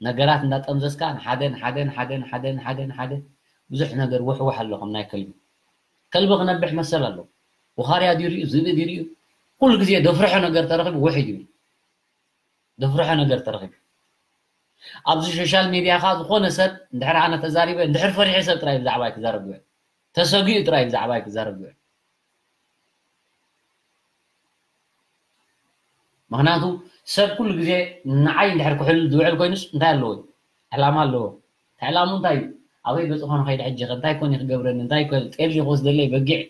ነገራት እንዳጠምዘዝካ ንሓደ ንሓደ ንሓደ ንሓደ ንሓደ ንሓደ ብዙሕ ነገር ውሕዋሕ ኣሎ። ከም ናይ ከልቢ ከልቢ ክነብሕ መሰል ኣሎ። ውኻርያ ድዩ ሪኡ ዝብኢ ድዩ ሪኡ ኩሉ ግዜ ደፍርሖ ነገር ተረኺቡ ውሕ እዩ። ደፍርሖ ነገር ተረኺቡ ኣብዚ ሶሻል ሚድያ ካ ዝኾነ ሰብ እንድሕር ኣነ ተዛሪበ እንድሕር ፈሪሐ ሰብ ጥራይ ብዛዕባይ ክዛረብ ይውዕል። ተሰጊኡ ጥራይ ብዛዕባይ ክዛረብ ይውዕል። ምክንያቱ ሰብ ኩሉ ግዜ ንዓይ እንድሕር ክሕል ዝውዕል ኮይኑስ እንታይ ኣለዎ? ዕላማ ኣለዎ። ዕላሙ እንታይ እዩ? ኣበይ ገፅ ኮነ ከይድ ሕጂ ከ እንታይ ኮን ክገብረኒ እንታይ ኮን ጤል ክወስደለይ በጊዕ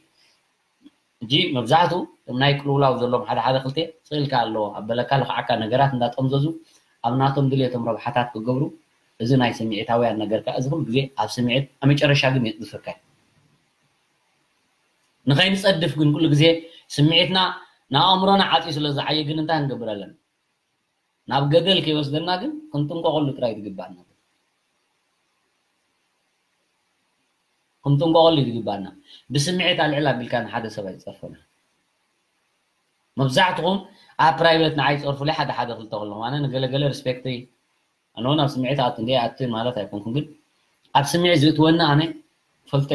እንጂ መብዛሕቱ ናይ ቅልውላው ዘሎም ሓደ ሓደ ክልተ ስእልካ ኣለዎ ኣበለካ ልክዓካ ነገራት እንዳጠምዘዙ ኣብ ናቶም ድልየቶም ረብሓታት ክገብሩ እዚ ናይ ስምዒታውያን ነገርካ እዚ ኩሉ ግዜ ኣብ ስምዒት ኣብ መጨረሻ ግን የጥፍካ። ንኸይንፀድፍ ግን ኩሉ ግዜ ስምዒትና ንኣእምሮና ዓፅዩ ስለ ዝዓየ ግን እንታይ ክንገብር ኣለና? ናብ ገደል ከይወስደና ግን ክንጥንቀቐሉ ጥራይ ዝግባና ክንጥንቀቐሉ ዝግባና። ብስምዒት ኣልዕል ኣቢልካ ንሓደ ሰብ ኣይትፀርፈና። መብዛሕትኹም ኣብ ፕራይቬት ንዓይ ፀርፉለይ ሓደ ሓደ ክልተ ከለኹም ኣነ ንገለገለ ሪስፔክተይ ኣነ እውን ኣብ ስምዒት ኣት እንደ ኣት ማለት ኣይኮንኩን ግን ኣብ ስምዒት ዝእትወና ኣነ ፈልጠ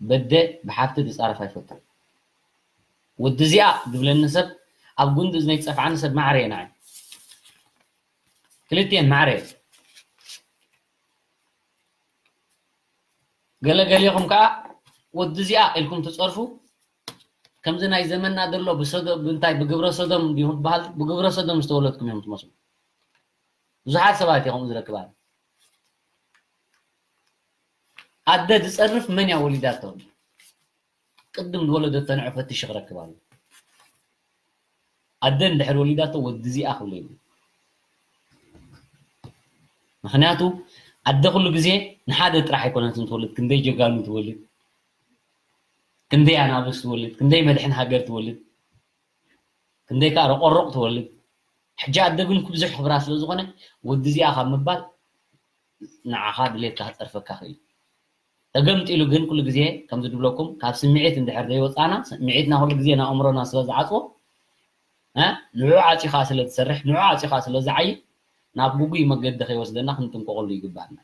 በደ ብሓፍቲ ዝፃረፍ ኣይፈቱ። ወዲ እዚኣ ዝብለኒ ሰብ ኣብ ጉንዲ እዝነይ ዝፀፍዓኒ ሰብ ማዕረ እየ ንዓይ ክልቲኤን ማዕረ እየ። ገለ ገሊኹም ከዓ ወዲ እዚኣ ኢልኩም ትፀርፉ ከምዚ ናይ ዘመንና ዘሎ ብሰዶ እንታይ ብግብረ ሰዶም ድዩ ዝበሃል ብግብረ ሰዶም ዝተወለድኩም እዮም ትመስሉ። ብዙሓት ሰባት እዮም ዝረክብ ኣለ ኣደ ዝፀርፍ መን እያ ወሊዳቶ? ቅድም ዝወለደቶ ንዑ ፈትሽ ክረክብ ኣሎ። ኣደ እንድሕር ወሊዳቶ ወዲ እዚኣ ክብሎ ይብል። ምክንያቱ ኣደ ኩሉ ግዜ ንሓደ ጥራሕ ኣይኮነትን ትወልድ፣ ክንደይ ጀጋኑ ትወልድ፣ ክንደይ ኣናብስ ትወልድ፣ ክንደይ መድሕን ሃገር ትወልድ፣ ክንደይ ከዓ ረቆሮቅ ትወልድ። ሕጂ ኣደ ግን ብዙሕ ክብራ ስለ ዝኾነ ወዲ እዚኣ ካብ ምባል ንዓኻ ድሌትካ ክፀርፈካ ክእል። ተገምጢሉ ግን ኩሉ ግዜ ከምዚ ድብለኩም ካብ ስምዒት እንድሕር ዘይወፃና ስምዒትና ኩሉ ግዜ ንኣእምሮና ስለ ዝዓፅዎ ንዑ ዓፂኻ ስለ ትሰርሕ ንዑ ዓፂኻ ስለ ዝዓይ ናብ ጉጉይ መገዲ ከይወስደና ክንጥንቀቀሉ ይግባና።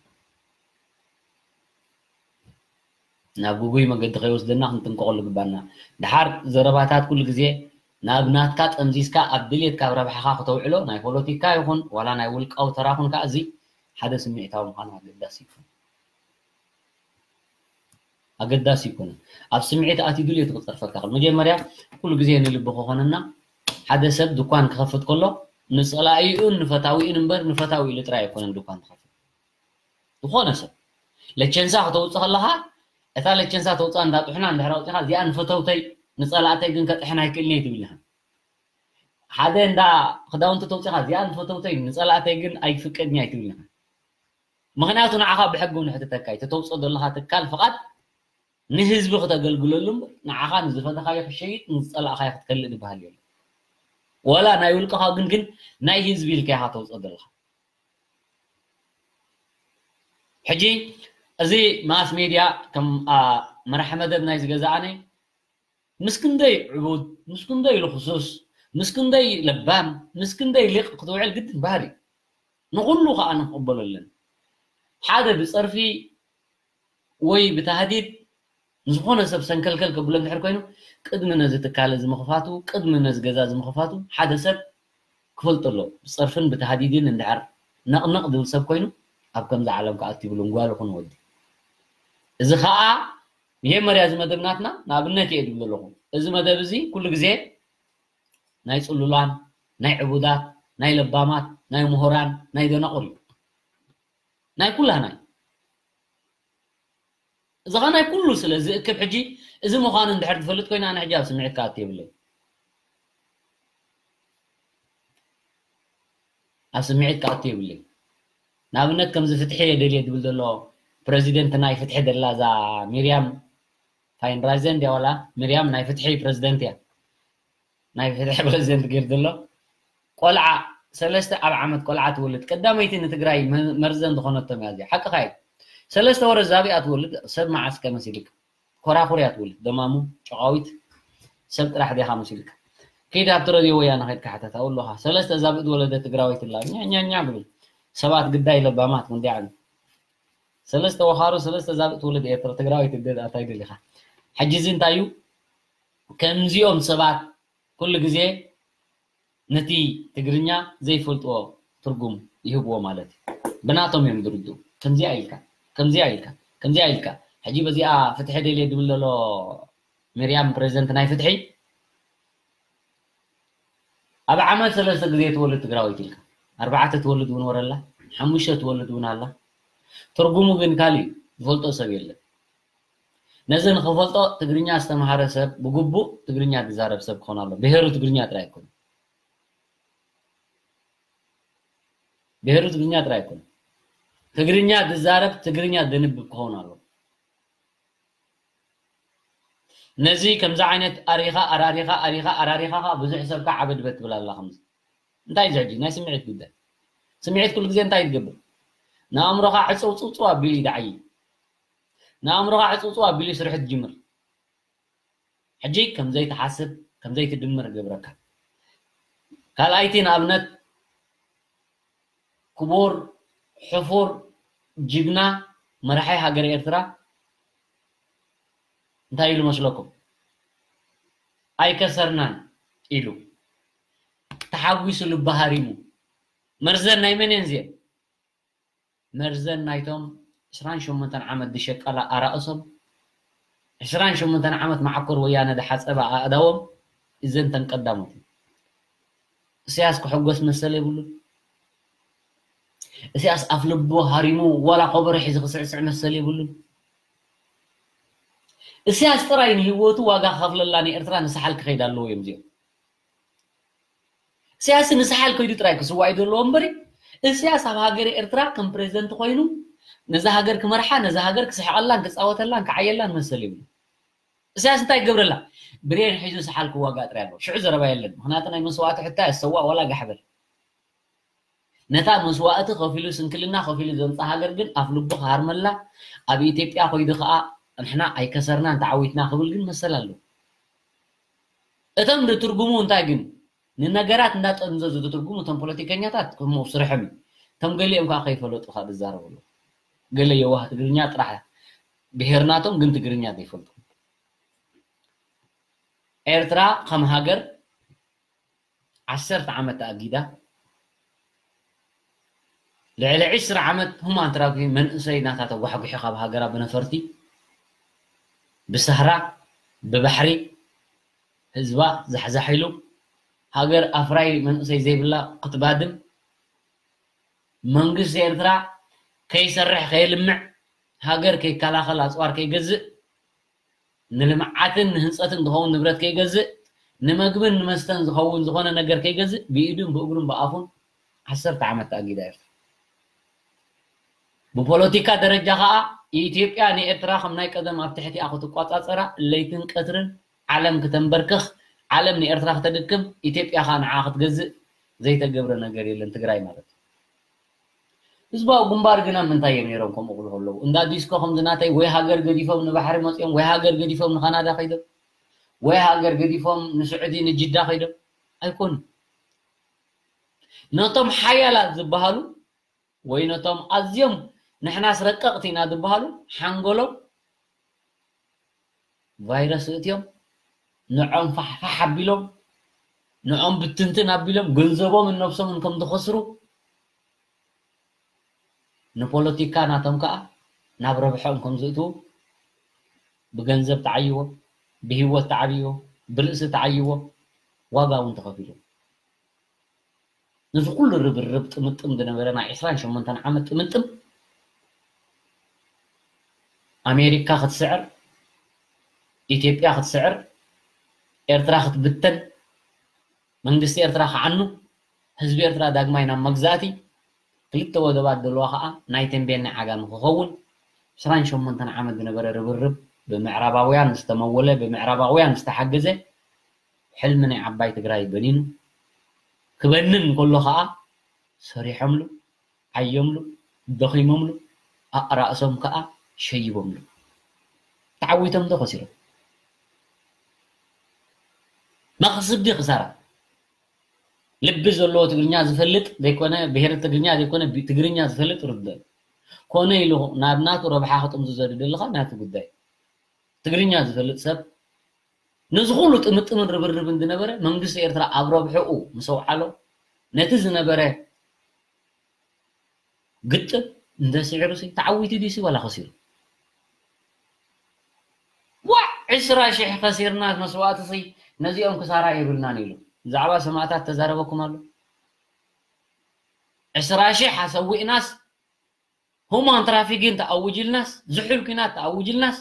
ናብ ጉጉይ መገዲ ከይወስደና ክንጥንቀቀሉ ይግባና። ድሓር ዘረባታት ኩሉ ግዜ ናብ ናትካ ጠምዚዝካ ኣብ ድሌት ካብ ረብሓኻ ክተውዕሎ ናይ ፖለቲካ ይኹን ዋላ ናይ ውልቃዊ ተራኹን ከዓ እዚ ሓደ ስምዒታዊ ምዃኑ ኣገዳሲ ይኹን ኣገዳሲ ይኮነ ኣብ ስምዒት ኣትዩ ድልየቱ ክፀርፈካ ከሎ መጀመርያ ኩሉ ግዜ ንልቢ ክኾነና ሓደ ሰብ ድኳን ክኸፍት ከሎ ንፀላኢኡን ንፈታዊኡን እምበር ንፈታዊ ኢሉ ጥራይ ኣይኮነን ድኳን ክኸፍት ዝኾነ ሰብ ለቸንሳ ክተውፅእ ከለካ እታ ለቸንሳ ተውፅኣ እንዳጥሕና እንድሕር ኣውፂካ እዚኣ ንፈተውተይ ንፀላእተይ ግን ከጥሕና ኣይክእልን እየ ትብል ኢካ ሓደ እንዳ ክዳውንቲ ተውፂካ እዚኣ ንፈተውተይ ንፀላእተይ ግን ኣይፍቀድን እየ ኣይትብል ኢካ ምኽንያቱ ንዓኻ ብሕጊ እውን ይሕትተካ እዩ። እቲ ተውፅኦ ዘለኻ ትካል ፍቓድ ንህዝቢ ክተገልግለሉ እምበር ንዓኻ ንዝፈተኻዮ ክሸይጥ ንዝፀላእኻዮ ክትከልእ ዝበሃል የለን። ወላ ናይ ውልቅኻ ግን ግን ናይ ህዝቢ ኢልካ ኢኻ ተውፅኦ ዘለኻ። ሕጂ እዚ ማስ ሜድያ ከም መራሒ መደብ ናይ ዝገዛእነ ምስ ክንደይ ዕቡድ፣ ምስ ክንደይ ልኽሱስ፣ ምስ ክንደይ ለባም፣ ምስ ክንደይ ሊቕ ክትውዕል ግድን ባህር እዩ። ንኹሉ ከዓ ንክቕበሎ ኣለና። ሓደ ብፀርፊ ወይ ብታህዲድ ንዝኾነ ሰብ ሰንከልከል ከብሎ እንድሕር ኮይኑ፣ ቅድሚ ነዚ ትካል እዚ ምኽፋቱ፣ ቅድሚ ነዚ ገዛ እዚ ምኽፋቱ፣ ሓደ ሰብ ክፈልጦ ኣሎ። ብጸርፍን ብተሃዲድን እንድሕር ነቕነቕ ዝብል ሰብ ኮይኑ፣ ኣብ ከምዚ ዓለም ክኣቱ ይብሉን ጓል ይኹን ወዲ። እዚ ኸኣ መጀመርያ እዚ መደብ ናትና ንኣብነት እየ ድብል ዘለኹ። እዚ መደብ እዚ ኩሉ ግዜ ናይ ጽሉላን፣ ናይ ዕቡዳት፣ ናይ ለባማት፣ ናይ ምሁራን፣ ናይ ደናቑር እዩ። ናይ ኩላህና እዩ። እዚ ኸ ናይ ኩሉ ስለ ዝእክብ ሕጂ እዚ ምዃኑ እንድሕር ትፈልጥ ኮይና ኣነ ሕጂ ኣብ ስምዒት ክኣቱ የብለይ። ኣብ ስምዒት ክኣቱ የብለይ። ንኣብነት ከምዚ ፍትሒ እየ ደልየ ድብል ዘሎ ፕረዚደንት ናይ ፍትሒ ደላ እዛ ሚርያም ፋይንራይዘን ድያ ዋላ ሚርያም ናይ ፍትሒ ፕረዚደንት እያ። ናይ ፍትሒ ፕረዚደንት ገይሩ ዘሎ ቆልዓ ሰለስተ ኣብ ዓመት ቆልዓ ትወልድ ቀዳመይቲ ንትግራይ መ- መርዘን ዝኾነቶም እያ እዚኣ ሓቅኻ እዩ። ሰለስተ ወረ ዛቢኣ ትወልድ ሰብ መዓስ ከመሲልካ ኮራኹር እያ ትወልድ ደማሙ ጨቓዊት ሰብ ጥራሕ ዲኻ መሲልካ። ከይድ ኣብቲ ረድዮ ወያነ ከይድካ ሓተታ ኣለኻ ሰለስተ ዛብእ ዝወለደ ትግራዊት እላ ኛኛኛ ብሉ ሰባት ግዳይ ለባማት ክንዲያ ሰለስተ ወኻሩ ሰለስተ ዛብእ ትወልድ ኤርትራ ትግራዊት እንደ ኣታይ ደሊኻ። ሕጂ እዚ እንታይ እዩ ከምዚኦም ሰባት ኩሉ ግዜ ነቲ ትግርኛ ዘይፈልጥዎ ትርጉም ይህብዎ ማለት እዩ። ብናቶም እዮም ዝርድኡ። ከምዚኣ ኢልካ ከምዚኣ ኢልካ ከምዚኣ ኢልካ ሕጂ በዚኣ ፍትሒ ደልየ ድብል ዘሎ ሚርያም ፕሬዚደንት ናይ ፍትሒ ኣብ ዓመት ሰለስተ ግዜ ትወልድ ትግራዊት ኢልካ ኣርባዕተ ትወልድ እውን ወረላ ሓሙሽተ ትወልድ እውን ኣላ። ትርጉሙ ግን ካልእ እዩ ዝፈልጦ ሰብ የለን። ነዚ ንኽፈልጦ ትግርኛ ዝተምሃረ ሰብ ብግቡእ ትግርኛ ዝዛረብ ሰብ ክኾን ኣሎ። ብሄሩ ትግርኛ ጥራይ ኣይኮነ። ብሄሩ ትግርኛ ጥራይ ኣይኮነ። ትግርኛ ዝዛረብ ትግርኛ ዘንብብ ክኸውን ኣሎ። ነዚ ከምዚ ዓይነት ኣሪኻ ኣራሪኻ ኣሪኻ ኣራሪኻ ብዙሕ ሰብካ ዓበድበት ትብል ኣላ ከምዚ እንታይ እዩ ሕጂ ናይ ስምዒት ጉዳይ ስምዒት ኩሉ ግዜ እንታይ ትገብር ንኣእምሮኻ ዕፅውፅውፅው ኣቢሉ ይድዓይ ንኣእምሮኻ ዕፅውፅው ኣቢሉ ስርሑ ትጅምር ሕጂ ከምዘይትሓስብ ከምዘይትድምር ገብረካ ካልኣይቲ ንኣብነት ክቡር ሕፉር ጅግና መራሒ ሃገር ኤርትራ እንታይ ኢሉ መስለኩም ኣይከሰርናን ኢሉ ተሓጒሱ ልቢ ሃሪሙ መርዘን ናይ መን እየን እዚአን መርዘን ናይቶም ዕስራን ሸሞንተን ዓመት ዝሸቀላ ኣራእሶም ዕስራን ሸሞንተን ዓመት መዓኮር ወያነ ዝሓፀባ ኣእዳዎም እዘን ተን ቀዳሞት እዩ እስያስ ክሕጎስ መሰል የብሉን እስያስ ኣፍ ልቡ ሃሪሙ ዋላ ኮበሮ ሒዙ ክስዕስዕ መሰል የብሉን እስያስ ጥራይ ንህይወቱ ዋጋ ክኸፍለላ ንኤርትራ ንሳሓል ክኸይድ ኣለዎ እዮም እዚኦም እስያስ ንሳሓል ከይዱ ጥራይ ክስዋእ እዩ ዘለዎ እምበሪ እስያስ ኣብ ሃገር ኤርትራ ከም ፕሬዚደንት ኮይኑ ነዛ ሃገር ክመርሓ ነዛ ሃገር ክስሕቐላን ክፃወተላን ክዓየላን መሰል ይብሉ እስያስ እንታይ ይገብረላ ብሬን ሒዙ ሰሓል ክዋጋእ ጥራይ ኣለዎ ሽዑ ዘረባ የለን ምክንያቱ ናይ መስዋእቲ ሕታ የሰዋእ ዋላ ጋሕበል ነታ መስዋእቲ ከፊሉ ስንክልና ከፊሉ ዘምፃ ሃገር ግን ኣፍ ልቡ ክሃርመላ ኣብ ኢትዮጵያ ኮይዱ ከዓ ንሕና ኣይከሰርናን ተዓዊትና ክብል ግን መሰል ኣለዎ እቶም ዝትርጉሙ እንታይ ግን ንነገራት እንዳጠምዘዙ ዝትርጉሙ እቶም ፖለቲከኛታት ከምኡ ስርሖም እዩ እቶም ገሊኦም ከዓ ከይፈለጡ ከዓ ዝዛረቡ ኣለዉ ገለ የዋህ ትግርኛ ጥራሕ ብሄር ናቶም ግን ትግርኛ ዘይፈልጡ ኤርትራ ከም ሃገር ዓሰርተ ዓመት ተኣጊዳ ልዕሊ ዕስራ ዓመት ሁማን ትራፊ መንእሰይ ናታ ተጓሕጉሑ ካብ ሃገራ ብነፈርቲ ብሳህራ ብባሕሪ ህዝባ ዛሕዛሕ ኢሉ ሃገር ኣፍራይ መንእሰይ ዘይብላ ክትባድም መንግስቲ ኤርትራ ከይሰርሕ ከየልምዕ ሃገር ከይከላኸል ኣፅዋር ከይገዝእ ንልምዓትን ንህንፀትን ዝኸውን ንብረት ከይገዝእ ንመግብን ንመስተን ዝኸውን ዝኾነ ነገር ከይገዝእ ብኢዱን ብእግሩን ብኣፉን ዓሰርተ ዓመት ተኣጊዳ ኤርትራ ብፖለቲካ ደረጃ ከዓ ኢትዮጵያ ንኤርትራ ከም ናይ ቀደም ኣብ ትሕቲኣ ክትቋፃፀራ ለይትን ቀትርን ዓለም ክተንበርክኽ ዓለም ንኤርትራ ክተድክም ኢትዮጵያ ከዓ ንዓ ክትገዝእ ዘይተገብረ ነገር የለን ትግራይ ማለት ህዝባዊ ግንባር ግና ምንታይ እዮም ነይሮም ከምኡ ክብሉ ከለዉ እንዳ ዲስኮ ከምዚ ናተይ ወይ ሃገር ገዲፎም ንባሕሪ መፂኦም ወይ ሃገር ገዲፎም ንካናዳ ከይዶም ወይ ሃገር ገዲፎም ንስዑዲ ንጅዳ ከይዶም ኣይኮኑ ነቶም ሓያላት ዝበሃሉ ወይ ነቶም ኣዝዮም ንሕናስ ረቀቕቲ ኢና ዝበሃሉ ሓንጎሎም ቫይረስ እትዮም ንዖም ፋሕፋሕ ኣቢሎም ንዖም ብትንትን ኣቢሎም ገንዘቦምን ነብሶምን ከም ዝኸስሩ ንፖለቲካ ናቶም ከዓ ናብ ረብሐኦም ከም ዝእትዉ ብገንዘብ ተዓይዎ ብህይወት ተዓብይዎ ብርእሲ ተዓይዎ ዋጋ እውን ተኸፊሉ። ነዚ ኩሉ ርብርብ ጥምጥም ዝነበረ ናይ ዕስራን ሸሞንተን ዓመት ጥምጥም ኣሜሪካ ክትስዕር፣ ኢትዮጵያ ክትስዕር፣ ኤርትራ ክትብተን፣ መንግስቲ ኤርትራ ክዓኑ፣ ህዝቢ ኤርትራ ዳግማይ ናብ መግዛእቲ፣ ክልተ ወደባት ዘለዋ ከዓ ናይ ተንቤን ናይ ዓጋመ ክኸውን ዕስራን ሸሞንተን ዓመት ዝነበረ ርብርብ ብምዕራባውያን ዝተመወለ ብምዕራባውያን ዝተሓገዘ ሕልሚ ናይ ዓባይ ትግራይ በኒኑ ክበንን ከሎ ከዓ ሰሪሖምሉ፣ ዓዮምሉ፣ ደኺሞምሉ፣ ኣራእሶም ከዓ ሸይቦምሉ። ተዓዊቶም ዶ ከሲሮም? መኽስብ ድዩ ክሳራ? ልቢ ዘለዎ ትግርኛ ዝፈልጥ ዘይኮነ ብሄር ትግርኛ ዘይኮነ ትግርኛ ዝፈልጥ ርድእ ኮነ ኢሉ ናብ ናቱ ረብሓ ክጥምዝዞ ዝደሊ ከዓ ናቱ ጉዳይ። ትግርኛ ዝፈልጥ ሰብ ነዚ ኩሉ ጥምጥምን ርብርብን ዝነበረ መንግስቲ ኤርትራ ኣብ ረብሕኡ ምስ ኣውዓሎ ነቲ ዝነበረ ግጥም እንተስዒሩ ሲ ተዓዊቱ ድዩ ሲ ዋላ ከሲሩ? ዋዕ ዕስራ ሽሕ ከሲርና መስዋእቲ ሲ ነዚኦም ክሳራ የብልናን ኢሉ ብዛዕባ ሰማእታት ተዛረበኩም ኣሎ። ዕስራ ሽሕ ኣሰዊእናስ ሁማን ትራፊኪን ተኣውጅልናስ ዝሑል ኲናት ተኣውጅልናስ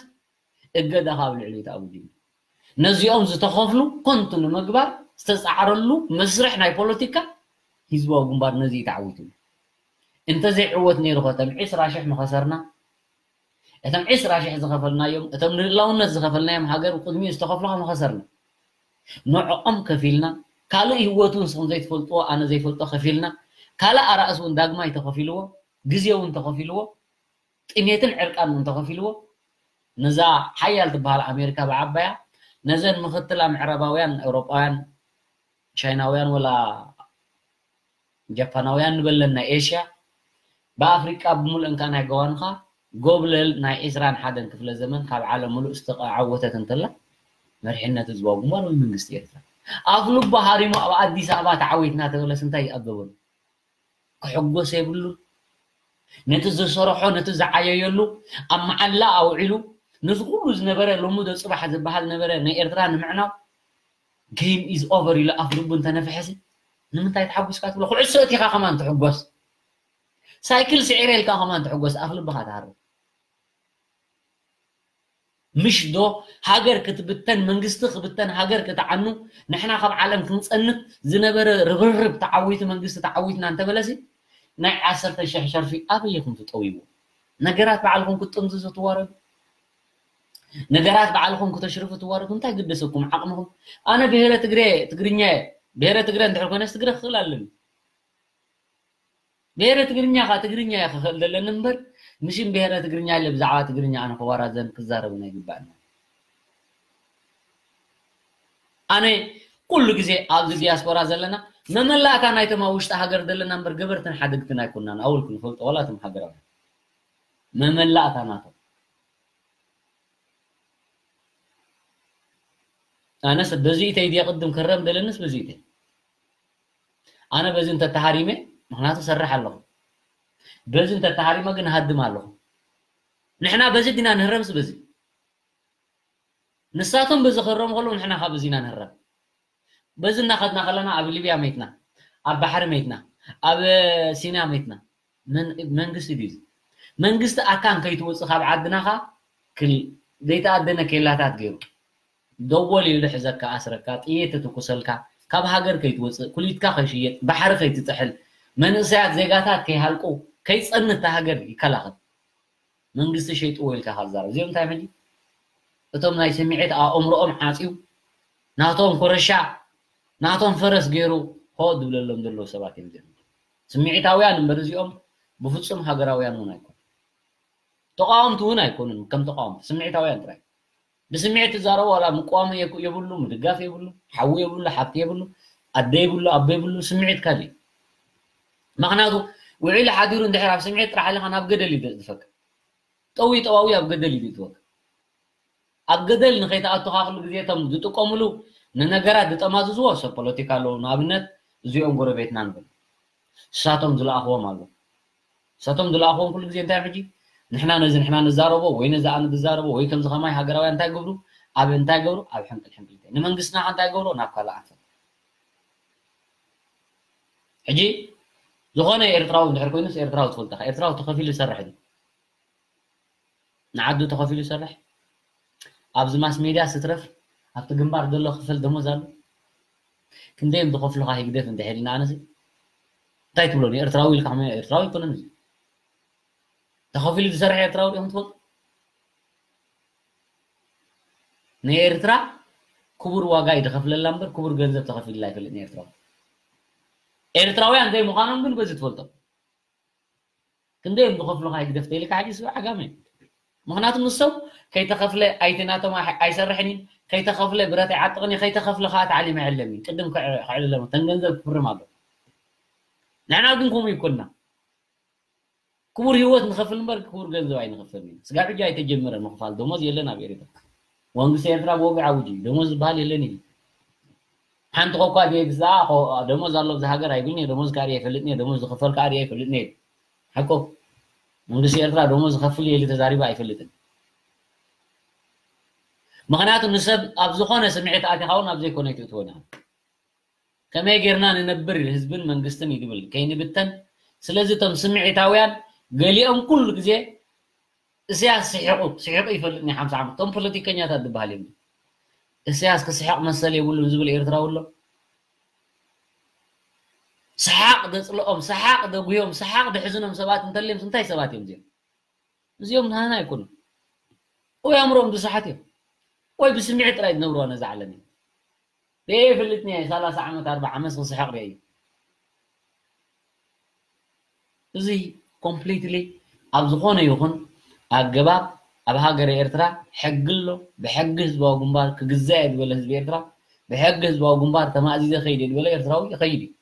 እገዳ ካብ ልዕሊ ተኣውጅልና ነዚኦም ዝተኸፍሉ ኮንቱ ንምግባር ዝተፃዕረሉ መስርሕ ናይ ፖለቲካ ህዝባዊ ግንባር ነዚ እዩ ተዓዊትሉ። እንተዘይዕወት ነይሩ ኸ እቶም ዕስራ ሽሕ ምኸሰርና እቶም ዕስራ ሽሕ ዝኸፈልናዮም እቶም ንልእላውነት ዝኸፈልናዮም ሃገር ቅድሚኡ ዝተኸፍሉ ምኸሰርና ንዕኦም ከፊልና ካልእ ህይወቱ ንስኹም ዘይትፈልጥዎ ኣነ ዘይፈልጦ ከፊልና ካልእ ኣራእሲ እውን ዳግማይ ተኸፊልዎ ግዜ እውን ተኸፊልዎ ጥሜትን ዕርቃን እውን ተኸፊልዎ ነዛ ሓያል ትበሃል ኣሜሪካ ብዓባያ ነዘን ምኽትላ ምዕራባውያን ኤውሮጳውያን ቻይናውያን ወላ ጃፓናውያን ንበለን ናይ ኤሽያ ብኣፍሪቃ ብምሉእን ከዓ ናይ ገዋንኻ ጎብለል ናይ ዕስራን ሓደን ክፍለ ዘመን ካብ ዓለም ምሉእ ዝተዓወተት እንተላ መሪሕነት ህዝባዊ ግንባር ወይ መንግስቲ ኤርትራ ኣፍ ልቡ ሃሪሙ ኣብ ኣዲስ ኣበባ ተዓዊትና ተበለስ እንታይ ይኣበበሉ? ክሕጎስ የብሉን። ነቲ ዝሰርሖ ነቲ ዝዓየየሉ ኣብ መዓላ ኣውዒሉ ነዚ ኩሉ ዝነበረ ሎሚ ዶ ፅባሕ ዝበሃል ነበረ ንኤርትራ ንምዕናው game is over ኢሉ ኣፍ ልቡ እንተነፍሐሲ ንምንታይ ተሓጒስካ ትብሎ? ኩዕሶ እቲ ኢኻ ከማን ትሕጎስ። ሳይክል ስዒረ ኢልካ ከማን ትሕጎስ። ኣፍ ልብኻ ትሃርም። ምሽ ዶ ሃገር ክትብተን መንግስቲ ክብተን ሃገር ክትዓኑ ንሕና ካብ ዓለም ክንፀንት ዝነበረ ርብርብ ተዓዊቱ መንግስቲ ተዓዊትና እንተበለሲ ናይ ዓሰርተ ሽሕ ሸርፊ ኣበይ ኢኹም ትጠውይዎ? ነገራት ባዕልኹም ክትጥምዝዙ ትዋረዱ። ነገራት ባዕልኹም ክተሽርፉ ትዋረዱ። እንታይ ግደሰኩም ዓቕምኹም? ኣነ ብሄረ ትግረ ትግርኛ እየ። ብሄረ ትግረ እንድሕር ኮይነስ ትግረ ክኽእል ኣለኒ። ብሄረ ትግርኛ ኸዓ ትግርኛ እየ ክኽእል ዘለኒ እምበር ምሽን ብሄረ ትግርኛ ኢለ ብዛዕባ ትግርኛ ኣነ ክዋራዘን ክዛረብን ኣይግባእና። ኣነ ኩሉ ግዜ ኣብዚ ዲያስፖራ ዘለና መመላእታ ናይቶም ኣብ ውሽጢ ሃገር ዘለና እምበር ገበርትን ሓደግትን ኣይኮናን። ኣወል ክንፈልጦ ዋላ እቶም ሃገራውያን መመላእታ ናቶም ኣነስ በዚኢተይ ድየ ቅድም ክረም ደለንስ በዚኢተይ ኣነ በዚ እንተተሃሪመ ምክንያቱ ሰርሕ ኣለኹ በዚ እንተተሃሪመ ግን ሃድም ኣለኹ ንሕና በዚ ዲና ንህረምስ በዚ ንሳቶም በዚ ክረሙ ከለዉ ንሕና ካብ እዚና ንህረም በዚ እናኸድና ከለና ኣብ ሊብያ መይትና ኣብ ባሕሪ መይትና ኣብ ሲና መይትና መንግስቲ ድዩ መንግስቲ ኣካን ከይትወፅእ ካብ ዓድና ካ ዘይተኣደነ ኬላታት ገይሩ ደወል ኢሉ ሕዘካ ኣስረካ ጥይት ትኩሰልካ ካብ ሃገር ከይትወፅእ ኩሊትካ ከይሽየጥ ባሕሪ ከይትጥሕል መንእሰያት ዜጋታት ከይሃልቁ ከይፀንት ሃገር ይከላኸል መንግስቲ ሸይጥዎ ኢልካ ካብ ዛረብ እዚኦም እንታይ ሕጂ እቶም ናይ ስምዒት ኣእምሮኦም ዓፅዩ ናቶም ኮረሻ ናቶም ፈረስ ገይሩ ሆ ዝብለሎም ዘለዉ ሰባት እዮም እዚኦም ስምዒታውያን እምበር እዚኦም ብፍፁም ሃገራውያን እውን ኣይኮኑ ተቃወምቲ እውን ኣይኮኑን ከም ተቃወምቲ ስምዒታውያን ጥራይ ብስምዒት ትዛረቡ ዋላ ምቅዋም የብሉ ምድጋፍ የብሉ ሓዊ የብሉ ሓብቲ የብሉ ኣደ የብሉ ኣቦ የብሉ ስምዒት ካልእ ምክንያቱ ውዒሉ ሓዲሩ እንድሕር ኣብ ስምዒት ጥራሕ ኣለካ ናብ ገደል እዩ ዘእትፈካ ጠዊ ጠዋዊ ኣብ ገደል እዩ ዘእትወካ ኣብ ገደል ንኸይትኣቱኻ ኩሉ ግዜ እቶም ዝጥቀምሉ ንነገራት ዝጠማዝዝዎ ሰብ ፖለቲካ ኣለዉ። ንኣብነት እዚኦም ጎረቤትና ንብል፣ ንሳቶም ዝለኣኽዎም ኣሎ። ንሳቶም ዝለኣኽዎም ኩሉ ግዜ እንታይ ሕጂ ንሕና ነዚ ንሕና ንዛረቦ ወይ ነዚ ኣነ ዝዛረቦ ወይ ከምዚ ከማይ ሃገራውያን እንታይ ገብሩ ኣብ እንታይ ገብሩ ኣብ ሕንቅል ሕንቅል እንታይ ንመንግስትና እንታይ ገብሩ ናብ ካልእ ኣንፈት። ሕጂ ዝኾነ ኤርትራዊ እንድሕር ኮይኑስ ኤርትራዊ ትፈልጠኻ ኤርትራዊ ተኸፊሉ ዝሰርሕ እዩ። ንዓዱ ተኸፊሉ ይሰርሕ። ኣብዚ ማስ ሜድያ ስትረፍ ኣብቲ ግንባር ዘሎ ክፈል ደሞዝ ኣሎ። ክንደይ እዮም ዝኸፍሉኻ ህግደፍ እንድሕር ኢልና ኣነሲ እንታይ ትብሎ ንኤርትራዊ ኢልካ ከመይ ኤርትራዊ ኣይኮነን እዚ ተኸፊሉ ዝሰርሕ ኤርትራዊ ዲኹም ትፈልጡ ንኤርትራ ክቡር ዋጋ እዩ ዝኸፍለላ እምበር ክቡር ገንዘብ ተኸፊልላ ኣይፈልጥ ንኤርትራዊ ኤርትራውያን ዘይምዃኖም ግን በዚ ትፈልጦም ክንደይ እዮም ዝኸፍሉኻ ይግደፍ ተይልካ ሕጂ ስብ ዓጋመ እዩ ምኽንያቱ ንሶም ከይተኸፍለ ኣይትናቶም ኣይሰርሕን እዩ ከይተኸፍለ ብረት ኣይዓጥቕን እዩ ከይተኸፍለ ከዓ ታዕሊም ኣይዕለም እዩ ቅድም ክዕልለሙ ተን ገንዘብ ክፍርም ኣሎ ንሕና ግን ከምኡ ይኮንና ክቡር ህይወት ንኸፍል እምበር ክቡር ገንዘብ ኣይንኸፍልን ኢና ስጋብ ሕጂ ኣይተጀመረን ምኽፋል ደሞዝ የለን ኣብ ኤርትራ መንግስቲ ኤርትራ ብወግዒ ኣውጅ እዩ ደሞዝ ዝበሃል የለን ኢሉ ሓንቲ ኮኳ ዴግዛ ደሞዝ ኣሎ ኣብዚ ሃገር ኣይብልን እየ ደሞዝ ካርየ ኣይፈልጥን እየ ደሞዝ ዝኽፈል ካርየ ኣይፈልጥን እየ ሓቆ መንግስቲ ኤርትራ ደሞዝ ዝኸፍል እየ ኢሉ ተዛሪቡ ኣይፈልጥን ምኽንያቱ ንሰብ ኣብ ዝኾነ ስምዒት ኣቲኻ እውን ኣብ ዘይኮነ ኣይትእትዎን ኢኻ ከመይ ጌርና ንነብር ህዝብን መንግስትን ይድብል ከይንብተን ስለዚ እቶም ስምዒታውያን ገሊኦም ኩሉ ግዜ እስያስ ስሒቑ ስሒቑ ይፈልጥኒ ሓምሳ ዓመት እቶም ፖለቲከኛታት ዝበሃል እዮም እስያስ ክስሕቕ መሰል የብሉን ዝብል ኤርትራዊ ኣሎ ሰሓቕ ዘፅልኦም ሰሓቕ ዘጉህዮም ሰሓቕ ዘሕዝኖም ሰባት እንተልዮም እንታይ ሰባት እዮም እዚኦም እዚኦም ናህና ኣይኮኑን ወይ ኣእምሮኦም ዝሰሓት እዮም ወይ ብስምዒት ጥራይ ዝነብርዋ ነዛ ዓለም እዮም ርእየ ይፈልጥኒ እየ ሰላሳ ዓመት ኣርባዓ ዓመት ክስሕቕ ርእየ እዩ እዚ ኮምፕሊትሊ ኣብ ዝኾነ ይኹን ኣገባብ ኣብ ሃገረ ኤርትራ ሕጊ ኣሎ ብሕጊ ህዝባዊ ግንባር ክግዛእ እየ ዝበለ ህዝቢ ኤርትራ ብሕጊ ህዝባዊ ግንባር ተማእዚዘ ከይድ እየ ዝበለ ኤርትራዊ ይኸይድ እዩ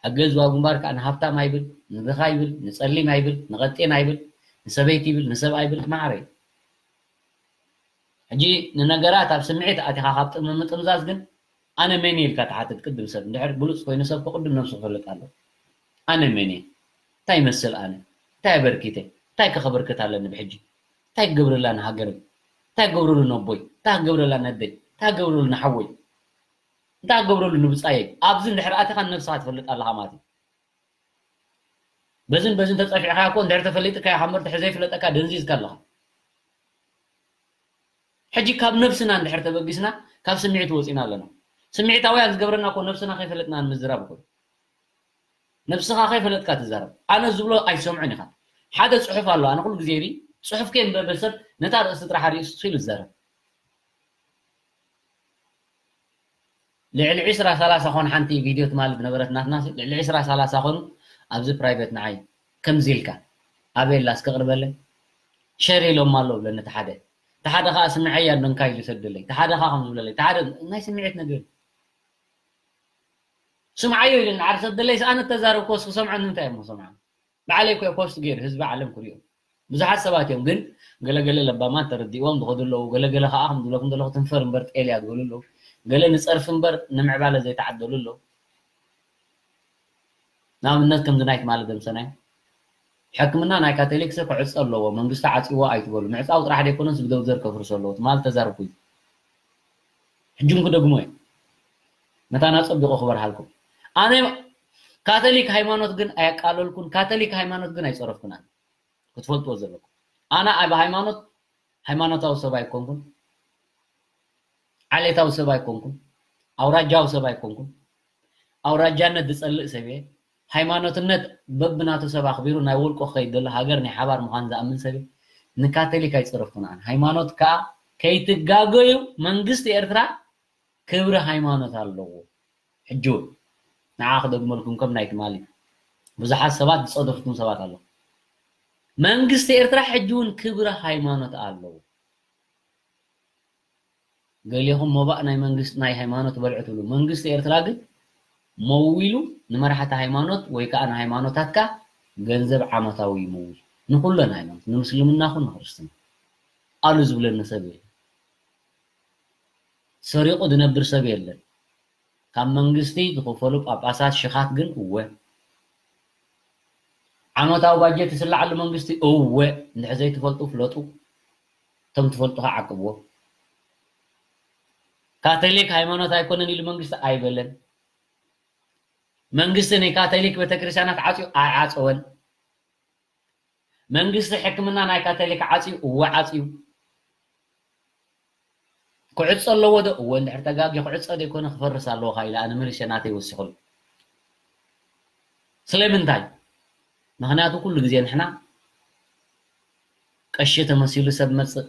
ሕጊ ህዝባዊ ግንባር ከዓ ንሃብታም ኣይብል ንድኻ ይብል ንፀሊም ኣይብል ንቐጤን ኣይብል ንሰበይቲ ይብል ንሰብኣይ ይብል ማዕረ እዩ ሕጂ ንነገራት ኣብ ስምዒት ኣቲኻ ካብ ጥምምጥምዛዝ ግን ኣነ መን ኢልካ ትሓትት ቅድም ሰብ እንድሕር ብሉፅ ኮይኑ ሰብ ክቅድም ነብሱ ክፈልጥ ኣለዎ ኣነ መን እየ እንታይ ይመስል ኣነ እንታይ ኣበርኪተ እንታይ ከኸበርክት ኣለኒ ብሕጂ እንታይ ክገብረላ ንሃገረይ እንታይ ክገብረሉ ነቦይ እንታይ ክገብረላ ነደይ እንታይ ክገብረሉ ንሓወይ እንታይ ክገብረሉ ንብፃየይ ኣብዚ እንድሕር ኣቲኻ ንነብስኻ ትፈልጥ ኣለኻ ማለት እዩ በዝን በዝን ተፀፊዕካ እኮ እንድሕር ተፈሊጥካዮ ካብ መርትሒ ዘይፍለጠካ ደንዚዝካ ኣለኻ ሕጂ ካብ ነብስና እንድሕር ተበጊስና ካብ ስምዒት ወፂና ኣለና ስምዒታውያን ዝገብረና እኮ ነብስና ከይፈለጥና ንምዝራብ እኮ ነብስኻ ከይፈለጥካ ትዛረብ ኣነ ዝብሎ ኣይሰምዑን ኢኻ ሓደ ፅሑፍ ኣሎ ኣነ ኩሉ ግዜ ሪ ፅሑፍ ከየንበበ ሰብ ነታ ርእሲ ጥራሕ ርእሱ ኢሉ ዝዛረብ ልዕሊ ዕስራ ሰላሳ ኾን ሓንቲ ቪድዮ ትማሊ ዝነበረት ናትና ልዕሊ ዕስራ ሰላሳ ኾኑ ኣብዚ ፕራይቬት ንዓይ ከምዚ ኢልካ ኣበይ ኣላ እስከ ቅርበለይ ሸር ኢሎም ኣሎ ብለኒ እቲ ሓደ እቲ ሓደ ከዓ ስምዐያ እንዶ እንካ ኢሉ ይሰደለይ እቲ ሓደ ከዓ ከም ዝብለለይ እቲ ሓደ ናይ ስምዒት ነገር ስምዓዮ ኢሉ ንዓር ሰደለይ ሰኣነ ተዛረብኮ እስኪ ሰምዖ ንምንታይ እሞ ሰምዖ ባዕለይ ኮ ፖስት ገይሩ ህዝቢ ዓለም ክሪኦ ብዙሓት ሰባት እዮም ግን ገለገለ ለባማት ተረዲእዎም ዝኸዱ ኣለዉ ገለገለ ከዓ ከም ዝብለኩም ዘለኹ ትንፈር እምበር ጤል እያ ዝብሉ ኣለዉ ገለ ንፀርፊ እምበር ንምዕባለ ዘይተዓደሉ ኣለዉ ንኣብነት ከምዚ ናይ ትማሊ ደምሰናይ ሕክምና ናይ ካቶሊክ ሲ ክዕፀ ኣለዎ መንግስቲ ዓፂዎ ኣይትበሉ ምዕፃው ጥራሕ ዘይኮነስ ብደውዘር ከፍርሶ ኣለዎ ትማሊ ተዛርኩ እዩ ሕጂ እውን ክደግሞ እየ መታን ኣፀቢቑ ክበርሃልኩም ኣነ ካቶሊክ ሃይማኖት ግን ኣየቃለልኩን ካቶሊክ ሃይማኖት ግን ኣይፀረፍኩን ኣነ ክትፈልጥዎ ዘለኩም ኣነ ኣብ ሃይማኖት ሃይማኖታዊ ሰብ ኣይኮንኩን ዓሌታዊ ሰብ ኣይኮንኩን ኣውራጃዊ ሰብ ኣይኮንኩን ኣውራጃነት ዝፀልእ ሰብ እየ ሃይማኖትነት በብናቱ ሰብ ኣኽቢሩ ናይ ውልቁ ክኸይድ ዘሎ ሃገር ናይ ሓባር ምዃን ዝኣምን ሰብ እየ ንካቶሊክ ኣይፀረፍኩን ኣነ ሃይማኖት ከዓ ከይትጋገዩ መንግስቲ ኤርትራ ክብሪ ሃይማኖት ኣለዎ ሕጂ እውን ንዓ ክደግመልኩም ከም ናይ ትማሊ ብዙሓት ሰባት ዝፀደፍኩም ሰባት ኣለኹም መንግስቲ ኤርትራ ሕጂ እውን ክብሪ ሃይማኖት ኣለዎ ገሊኹም ሞባእ ናይ መንግስቲ ናይ ሃይማኖት በልዑ ትብሉ መንግስቲ ኤርትራ ግን መዊሉ ንመራሕቲ ሃይማኖት ወይ ከዓ ንሃይማኖታትካ ገንዘብ ዓመታዊ ይመውል ንኩለን ሃይማኖት ንምስልምና ኹን ንክርስትና ኣሉ ዝብለኒ ሰብ የለን። ሰሪቑ ዝነብር ሰብ የለን። ካብ መንግስቲ ዝኽፈሉ ጳጳሳት ሽኻት ግን እወ። ዓመታዊ ባጀት ይስላዓሉ መንግስቲ እወ። እንድሕር ዘይትፈልጡ ፍለጡ። እቶም ትፈልጡ ከዓ ዓቅብዎ። ካቶሊክ ሃይማኖት ኣይኮነን ኢሉ መንግስቲ ኣይበለን። መንግስቲ ናይ ካቶሊክ ቤተክርስትያናት ዓፅዩ ኣይዓፀወን። መንግስቲ ሕክምና ናይ ካቶሊክ ዓፅዩ እወ ዓፅዩ። ክዕፆ ኣለዎ ዶ? እወ እንድሕር ተጋግየ ክዕፆ ዘይኮነ ክፈርስ ኣለዎ ኢለ ኣነ መሊሸ ናተይ ወሲኹሉ። ስለምንታይ? ምኽንያቱ ኩሉ ግዜ ንሕና ቀሺ ተመሲሉ ሰብ መፅእ፣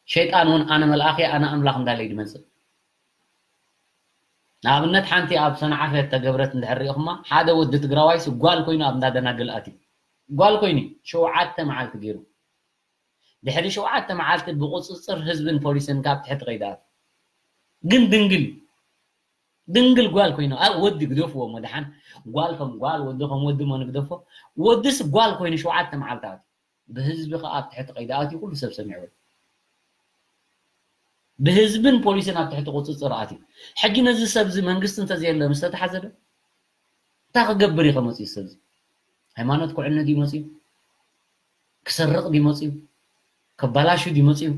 ሸይጣን እውን ኣነ መልኣኽ እየ ኣነ ኣምላኽ እንዳለ እዩ ዝመፅእ። ንኣብነት ሓንቲ ኣብ ሰንዓፈ ተገብረት እንድሕር ሪኢኹማ ሓደ ወዲ ትግራዋይስ ጓል ኮይኑ ኣብ እንዳደናግል ኣትዩ። ጓል ኮይኑ ሸውዓተ መዓልቲ ገይሩ። ድሕሪ ሸውዓተ መዓልቲ ብቁፅፅር ህዝብን ፖሊስን ካብ ትሕቲ ቀይዲ ኣትዩ። ግን ድንግል ድንግል ጓል ኮይኑ ኣብ ወዲ ግደፍዎ መድሓን ጓል ከም ጓል ወዲ ከም ወዲ መ ንግደፎ። ወድስ ጓል ኮይኑ ሸውዓተ መዓልታት ብህዝቢ ከዓ ኣብ ትሕቲ ቀይዲ ኣትዩ ኩሉ ሰብ ሰሚዕዎ። ብህዝብን ፖሊስን ኣብ ትሕቲ ቁፅፅር ኣትዩ። ሕጂ ነዚ ሰብዚ መንግስቲ እንተዘየለ ምስ ተተሓዘ ዶ እንታይ ክገብር እዩ ከመፅኡ ሰብዚ? ሃይማኖት ክዕኑ ድዩ መፅኡ? ክሰርቕ ድዩ መፅኡ? ከባላሹ ድዩ መፅኡ?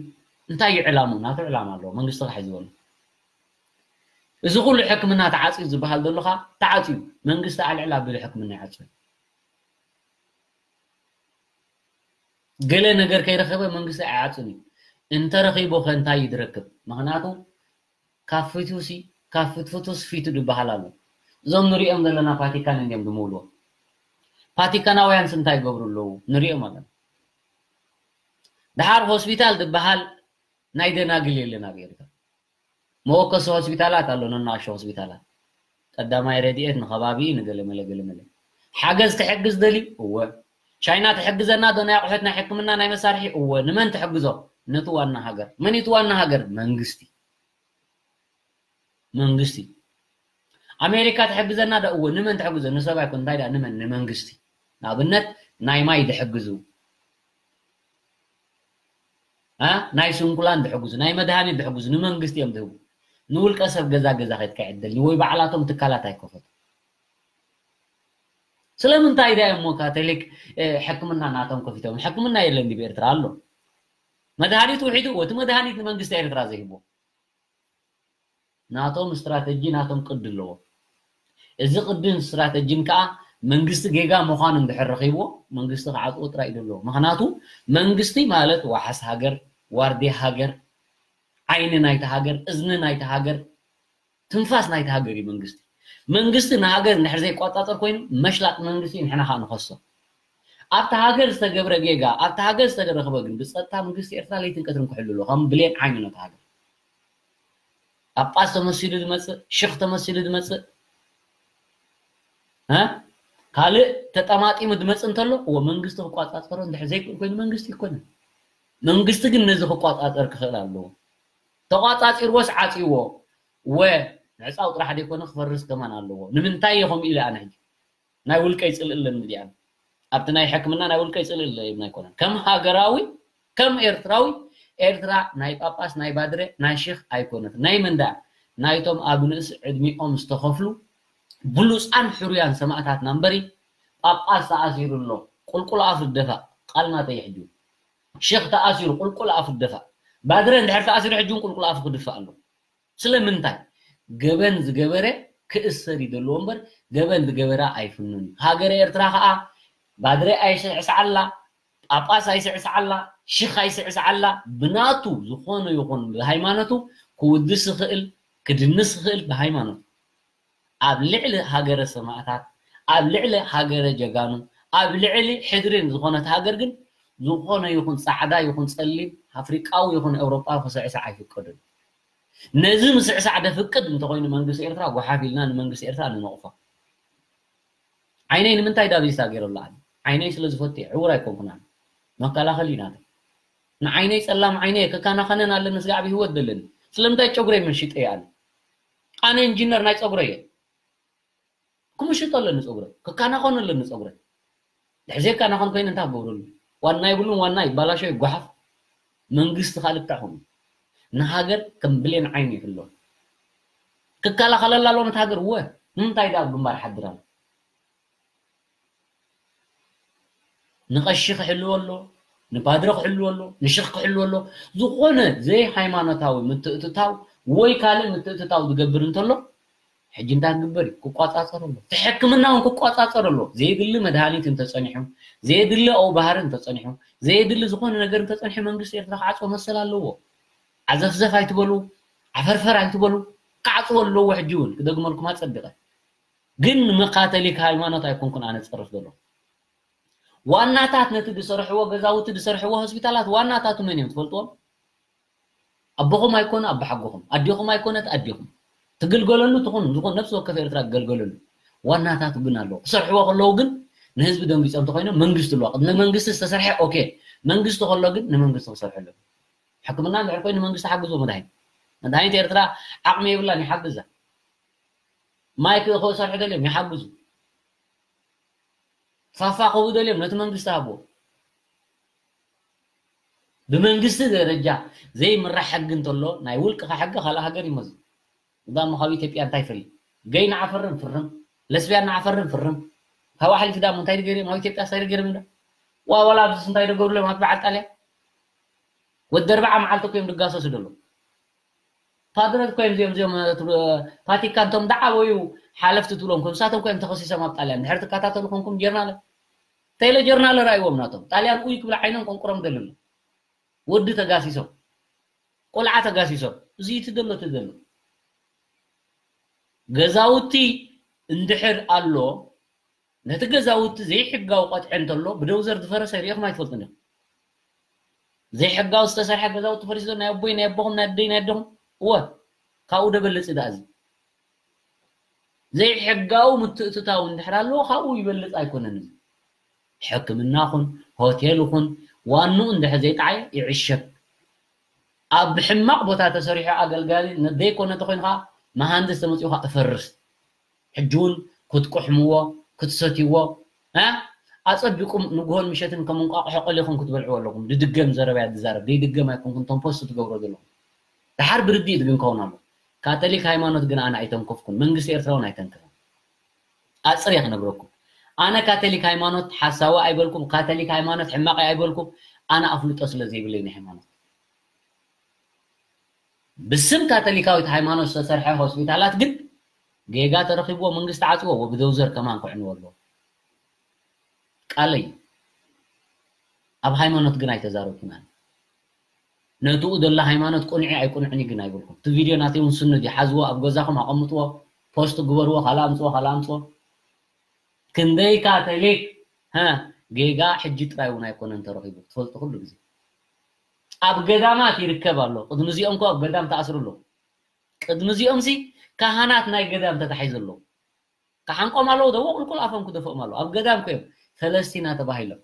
እንታይ እዩ ዕላሙ? ናቱ ዕላማ ኣለዎ። መንግስቲ ከዓ ሒዝዎ ኣሎ። እዚ ኩሉ ሕክምና ተዓፅዩ ዝበሃል ዘሎ ከዓ ተዓፅዩ። መንግስቲ ኣልዕል ኣቢሉ ሕክምና ይዓፅዮ። ገለ ነገር ከይረኸበ መንግስቲ ኣይዓፅን እዩ። እንተረኺቡ ከ እንታይ እዩ ዝረክብ? ምኽንያቱ ካብ ፍትውሲ ካብ ፍትፍቱስ ፊቱ ዝበሃል ኣሎ። እዞም ንሪኦም ዘለና ቫቲካን እንዲዮም ዝምውልዎ። ቫቲካናውያንስ እንታይ ይገብሩ ኣለዉ ንሪኦም ኣለና። ደሓር ሆስፒታል ዝበሃል ናይ ደናግል የለን ኣብ ኤርትራ። መወከሲ ሆስፒታላት ኣሎ፣ ነናእሽቱ ሆስፒታላት። ቀዳማይ ረድኤት ንኸባቢ ንገለመለ ገለመለ። ሓገዝ ክሕግዝ ደልዩ? እወ። ቻይና ትሕግዘና ዶ ናይ ኣቑሑት ናይ ሕክምና ናይ መሳርሒ? እወ። ንመን ትሕግዞ? ነቲ ዋና ሃገር። መን እዩ እቲ ዋና ሃገር? መንግስቲ። መንግስቲ። ኣሜሪካ ትሕግዘና ዶ? እወ። ንመን ትሕግዞ? ንሰብ ኣይኮን። እንታይ ደኣ? ንመን? ንመንግስቲ። ንኣብነት ናይ ማይ ዝሕግዙ፣ እ? ናይ ስንኩላን ዝሕግዙ፣ ናይ መድሃኒት ዝሕግዙ ንመንግስቲ እዮም ዝህቡ። ንውልቀ ሰብ ገዛ ገዛ ከይትከ ዕድል ወይ ባዕላቶም ትካላት ኣይከፈቱ። ስለምንታይ ዳ እሞ ካቶሊክ፣ እ፣ ሕክምና ናቶም ከፊቶም? ሕክምና የለን ድዩ ኤርትራ? ኣሎ። መድሃኒት ውሒዱ፣ እቲ መድሃኒት ንመንግስቲ ኤርትራ ዘይህቦ። ናቶም ስትራተጂ፣ ናቶም ቅዲ ኣለዎ። እዚ ቅድን ስትራተጂን ከዓ መንግስቲ ጌጋ ምዃኑ እንድሕር ረኺብዎ፣ መንግስቲ ክዓጽዎ ጥራይ እዩ ዘለዎ። ምኽንያቱ መንግስቲ ማለት ዋሓስ ሃገር፣ ዋርድያ ሃገር፣ ዓይኒ ናይቲ ሃገር፣ እዝኒ ናይቲ ሃገር፣ ትንፋስ ናይቲ ሃገር እዩ መንግስቲ። መንግስቲ ንሃገር እንድሕር ዘይቆጻጸር ኮይኑ፣ መሽላጥ መንግስቲ ንሕና ከዓ ንኸሶ። ኣብቲ ሃገር ዝተገብረ ጌጋ፣ ኣብቲ ሃገር ዝተረኸበ ግን ብጸጥታ መንግስቲ ኤርትራ ለይትን ቀትርን ክሕሉ ኣለዎ። ከም ብሌን ዓይኒ ነቲ ሃገር። ጳጳስ ተመሲሉ ዝመጽእ፣ ሽኽ ተመሲሉ ዝመጽእ፣ እ? ካልእ ተጠማጢሙ ዝመጽእ እንተሎ፣ እዎ መንግስቲ ክቋጻጸሮ እንድሕር ዘይክእል ኮይኑ መንግስቲ ይኮነን። መንግስቲ ግን ነዚ ክቋጻጸር ክኽእል ኣለዎ። ተቋጻጺርዎስ ዓጽይዎ፣ ወ ምዕጻው ጥራሕ ዘይኮነ ክፈርስ ከማን ኣለዎ። ንምንታይ ኢኹም ኢለ ኣነ ሕጂ ናይ ውልቀይ ጽልኢ ኣለኒ ድኣ? ኣብቲ ናይ ሕክምና ናይ ውልቀይ ጽልኢ ኣለኒ ኣይኮነን። ከም ሃገራዊ፣ ከም ኤርትራዊ፣ ኤርትራ ናይ ጳጳስ፣ ናይ ባድረ፣ ናይ ሼኽ ኣይኮነት። ናይ መን ደኣ? ናይቶም ኣብ ንእስ ዕድሚኦም ዝተኸፍሉ ብሉጻን ሕሩያን ሰማእታትና እምበሪ፣ ጳጳስ ተኣሲሩ ኣሎ፣ ቁልቁል ኣፉ ድደፋእ፣ ቃል ናተይ ሕጂ። ሼኽ ተኣሲሩ፣ ቁልቁል ኣፉ ድደፋእ። ባድረ እንድሕር ተኣሲሩ፣ ሕጂ እውን ቁልቁል ኣፉ ክድፋእ ኣሎ። ስለምንታይ? ገበን ዝገበረ ክእሰር እዩ ዘለዎ እምበር፣ ገበን ዝገበረ ኣይፍኑን እዩ። ሃገረ ኤርትራ ኸኣ ባድረ ኣይስዕስዓላ፣ ጳጳስ ኣይስዕስዓላ፣ ሽኽ ኣይስዕስዓላ፣ ብናቱ ዝኾነ ይኹን ብሃይማኖቱ ክውድስ ይኽእል፣ ክድንስ ይኽእል ብሃይማኖቱ። ኣብ ልዕሊ ሃገረ ሰማእታት፣ ኣብ ልዕሊ ሃገረ ጀጋኑ፣ ኣብ ልዕሊ ሕድሪ ዝኾነት ሃገር ግን ዝኾነ ይኹን ጻዕዳ ይኹን ጸሊም፣ ኣፍሪቃዊ ይኹን ኤውሮጳዊ ክስዕሳዕ ኣይፍቀድን። ነዚ ምስዕሳዕ ደፍቅድ እንተኾይኑ መንግስቲ ኤርትራ፣ ጓሓፍ ኢልና ንመንግስቲ ኤርትራ ንነቕፎ። ዓይነይ ንምንታይ ዳቢሳ ገይረ ኣሎ? ኣነ ዓይነይ ስለ ዝፈቱ እየ፣ ዕውር ኣይኮንኩን ኣነ። መከላኸሊ እዩ ናተይ። ንዓይነይ ጸላም ዓይነይ ከከናኸነን ኣለኒ፣ ስጋዕ ብህይወት ዘለኒ። ስለምንታይ ጨጉረይ መሽጠ እየ ኣነ? ኣነ ኢንጂነር ናይ ጸጉረ እየ። ክምሽጦ ኣለኒ ጸጉረ፣ ክከናኸኖ ኣለኒ ጸጉረ። ድሕር ዘይከናኸን ኮይኑ እንታይ ክገብረሉ? ዋና ይብሉን ዋና ይባላሾ ይጓሓፍ። መንግስቲ ካልእ ከምኡ ንሃገር ከም ብሌን ዓይኒ ይሕሎ። ክከላኸለላ ኣሎ ነቲ ሃገር። እወ፣ ንምንታይ ደኣ ኣብ ግንባር ሓድር ኣሎ? ንቐሺ ክሕልዎ ኣሎ፣ ንባድረ ክሕልዎ ኣሎ፣ ንሽኽ ክሕልዎ ኣሎ። ዝኾነ ዘይሃይማኖታዊ ምትእትታው ወይ ካልእ ምትእትታው ዝገብር እንተሎ፣ ሕጂ እንታይ ክግበር እዩ? ክቋጻጸር ኣሎ። እቲ ሕክምና እውን ክቋጻጸር ኣሎ። ዘየድሊ መድሃኒት እንተጸኒሑ፣ ዘየድሊ ኣውባህሪ እንተጸኒሑ፣ ዘየድሊ ዝኾነ ነገር እንተጸኒሑ፣ መንግስቲ ኤርትራ ክዓጽዎ መሰል ኣለዎ። ዓዘፍዘፍ ኣይትበሉ፣ ዓፈርፈር ኣይትበሉ። ክዓጽዎ ኣለዎ። ሕጂ እውን ክደግመልኩም ኣጸቢቐ። ግን ንካቶሊክ ሃይማኖት ኣይኮንኩን ኣነ ዝጸርፍ ዘሎ። ዋናታት ነቲ ዝሰርሕዎ ገዛውቲ፣ ዝሰርሕዎ ሆስፒታላት ዋናታቱ መን እዮም ትፈልጥዎም? ኣቦኹም ኣይኮነ ኣቦሓጎኹም፣ ኣዴኹም ኣይኮነት ኣዴኹም። ትግልገለሉ ትኹን፣ ዝኾን ነፍሲ ወከፍ ኤርትራ ትገልገለሉ። ዋናታቱ ግን ኣለዉ። ክሰርሕዎ ከለዉ ግን ንህዝቢ ደንጊጾም እንተኾይኖም መንግስቲ ኣለዋ። ቅድሚ መንግስቲ ዝተሰርሐ ኦኬ። መንግስቲ ከሎ ግን ንመንግስቲ ክሰርሑ ኣለዎም። ሕክምና እንድሕር ኮይኑ መንግስቲ ሓግዞ መድሃኒት። መድሃኒት ኤርትራ ዓቕሚ የብላን፣ ይሓግዛ። ማይ ክሰርሑ ደልዮም ይሓግዙ። ፋፋ ክህቡ ደልዮም ነቲ መንግስቲ ሃብዎ። ብመንግስቲ ደረጃ ዘይምራሕ ሕጊ እንተሎ ናይ ውልቅኻ ሕጊ ካልእ ሃገር ይመዝ። እዛ እሞ ካብ ኢትዮጵያ እንታይ ይፈልይ? ገይ ንዓፈርም ፍርም፣ ለስቢያን ንዓፈርም ፍርም። ካብ ኣሕሊፍ ዳሞ እንታይ ድገርም? ኣብ ኢትዮጵያ እንታይ ድገርም? ዋ ዋላ ኣብዚ እንታይ ደገሩሎም ኣብ በዓል ጣልያን? ወዲ ኣርባዓ መዓልቲ እኮ እዮም ድጋሰሱ ደሎ። ፓድረት እኮ እዮም እዚኦም፣ እዚኦም፣ እ፣ ትብ-፣ ቫቲካን እቶም ዝዓበዩ ሓለፍቲ ትብሎም፣ ከም ንሳቶም እኮ እዮም ተኸሲሶም ኣብ ጣልያን። ድሕሪ ትከታተሉ ኮንኩም ጀርናለ። ቴሌ ጀርናለ ራእይዎም ናቶም። ጣልያን ኡይ ክብል ዓይኖም ቆንቁሮም ደለሉ። ወዲ ተጋሲሶም። ቆልዓ ተጋሲሶም። እዚ እቲ ደሎ፣ እቲ ደሎ። ገዛውቲ እንድሕር ኣሎ፣ ነቲ ገዛውቲ ዘይሕጋዊ ቆጥዐ እንተሎ፣ ብደውዘር ዝፈረሰ ርኢኹም ኣይትፈልጡን ኢኹም። ዘይሕጋዊ ዝተሰርሐ ገዛውቲ ፈሪሱ፣ ናይ ኣቦይ፣ ናይ ኣቦኹም፣ ናይ ኣደይ፣ ናይ ኣደኹም፣ እወ፣ ካብኡ ደበልጽ ደኣ እዚ። ዘይሕጋዊ ምትእትታው እንድሕር ኣለዎ፣ ካብኡ ይበልጽ ኣይኮነን እዚ። ሕክምና ኹን፣ ሆቴል ኹን፣ ዋንኡ እንድሕር ዘይጠዓየ ይዕሸግ። ኣብ ሕማቕ ቦታ ተሰሪሑ ኣገልጋሊ ዘይኮነ ተኾይኑ ኸዓ መሃንድስ ተመጺኡ ኸዓ እፈርስ። ሕጂ እውን ክትቁሕምዎ፣ ክትሰትይዎ፣ እ? ኣጸቢቁም ንግሆን ምሸትን ከም እንቋቑሖ ቆሊኹም ክትበልዕዎ ኣለኹም። ድድገም ዘረባ እያ ዝዛረብ፣ ደይድገም ኣይኮንኩን እቶም ፖስት ትገብሮ ዘለኹም። ደሓር ብርድኢት ግን ክኸውን ኣሎ። ካቶሊክ ሃይማኖት ግን ኣነ ኣይተንከፍኩን፣ መንግስቲ ኤርትራ እውን ኣይተንከፈን። ኣጽርየ ክነግረኩም። ኣነ ካቶሊክ ሃይማኖት ሓሳዊ ኣይበልኩም፣ ካቶሊክ ሃይማኖት ሕማቕ ኣይበልኩም። ኣነ ኣፍልጦ ስለ ዘይብለይ ናይ ሃይማኖት። ብስም ካቶሊካዊት ሃይማኖት ዝተሰርሐ ሆስፒታላት ግን ጌጋ ተረኺብዎ መንግስቲ ዓጽዎ፣ ብደውዘር ከማን ክዕንዎ ኣለዎ። ቃለይ። ኣብ ሃይማኖት ግን ኣይተዛረብኩን ኣነ። ነትኡ ዘሎ ሃይማኖት ቁንዒ ኣይቁንዕን ግን ኣይብልኩም። እቲ ቪድዮ ናተይ እውን ስኑ ድዩ? ሓዝዎ፣ ኣብ ገዛኹም ኣቐምጥዎ፣ ፖስት ግበርዎ፣ ካልእ ኣምጽዎ፣ ካልእ ኣምጽዎ። ክንደይ ካቶሊክ፣ ሃ፣ ጌጋ ሕጂ ጥራይ እውን ኣይኮነን ተረኺቡ፣ ትፈልጡ ኩሉ ግዜ። ኣብ ገዳማት ይርከብ ኣሎ። ቅድሚ እዚኦም እኮ ኣብ ገዳም ተኣስሩ ኣለዉ። ቅድሚ እዚኦም ሲ ካህናት ናይ ገዳም ተታሒዙ ኣለዉ። ክሓንቆም ኣለዉ፣ ደዎ ቁልቁል ኣፎም ክደፍኦም ኣለዉ። ኣብ ገዳም እኮ እዮም ፈለስቲ እናተባሂሎም።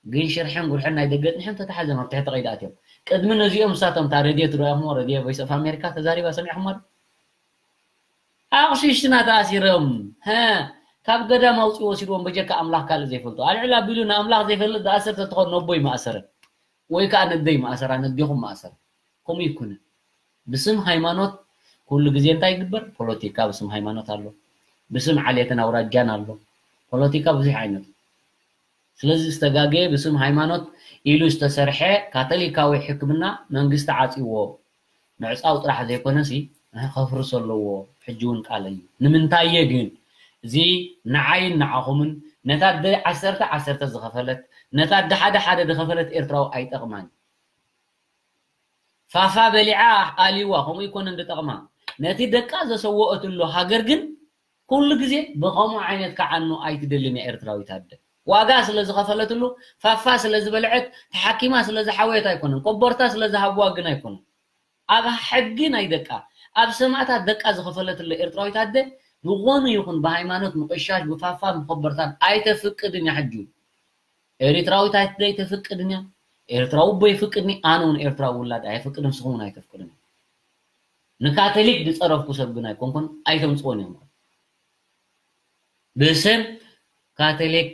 ግን ሽርሕን ጉርሕን ናይ ደገ ጽንሖም ተታሒዞም ኣብ ትሕቲ ቀይዲ ኣትዮም። ቅድሚ ነዚኦም ንሳቶም እታ ሬድዮ ትርእኹሞ፣ ሬድዮ ቮይስ ኦፍ ኣሜሪካ ተዛሪባ ሰሚዕኹማ ዶ? ኣቕሽሽትና ተኣሲሮም፣ ሀ፣ ካብ ገዳም ኣውፅኡ ወሲድዎም በጀካ ኣምላኽ ካልእ ዘይፈልጡ። ኣልዕል ኣቢሉ ንኣምላኽ ዘይፈልጥ ዝኣስር ተትኾን ነቦይ መኣሰረ። ወይ ከዓ ነደይ መኣሰራ፣ ነዴኹም መኣሰራ። ከምኡ ይኩነ። ብስም ሃይማኖት ኩሉ ግዜ እንታይ ይግበር? ፖለቲካ ብስም ሃይማኖት ኣሎ። ብስም ዓሌትን ኣውራጃን ኣሎ። ፖለቲካ ብዙሕ ዓይነት። ስለዚ ዝተጋገየ ብስም ሃይማኖት ኢሉ ዝተሰርሐ ካቶሊካዊ ሕክምና መንግስቲ ዓጽይዎ። ምዕጻው ጥራሕ ዘይኮነሲ፣ እህ፣ ከፍርስ ኣለዎ። ሕጂ እውን ቃለይ እዩ። ንምንታየ ግን? እዚ ንዓይን ንዓኹምን ነታ ኣደ ዓሰርተ ዓሰርተ ዝኸፈለት፣ ነታ ኣደ ሓደ ሓደ ዝኸፈለት ኤርትራዊ ኣይጠቕማን። ፋፋ በሊዓ ኣልይዋ፣ ከምኡ ይኮነን ዝጠቕማ። ነቲ ደቃ ዘሰወአትሉ ሃገር ግን ኩሉ ግዜ ብኸምኡ ዓይነት ክዓኑ ኣይትደልን እያ ኤርትራዊት ኣደ። ዋጋ ስለ ዝኸፈለትሉ፣ ፋፋ ስለ ዝበልዐት፣ ተሓኪማ ስለ ዝሓወየት ኣይኮነን፣ ኮቦርታ ስለ ዝሃብዋ ግን ኣይኮነን። ኣብ ሕጊ ናይ ደቃ፣ ኣብ ሰማእታት ደቃ ዝኸፈለትሉ ኤርትራዊት ኣደ፣ ዝኾነ ይኹን ብሃይማኖት ምቕሻሽ፣ ብፋፋን ብኮቦርታን ኣይተፍቅድን እያ ሕጂ። ኤሪትራዊት ኣይትደይ ተፍቅድን እያ። ኤርትራዊ እቦ ይፍቅድኒ፣ ኣነ እውን ኤርትራዊ ውላድ ኣይፍቅድን፣ ንስኹም እውን ኣይተፍቅድን። ንካቶሊክ ዝጸረፍኩ ሰብ ግን ኣይኮንኩን፣ ኣይተምጽዎን እዮም። ብስም ካቶሊክ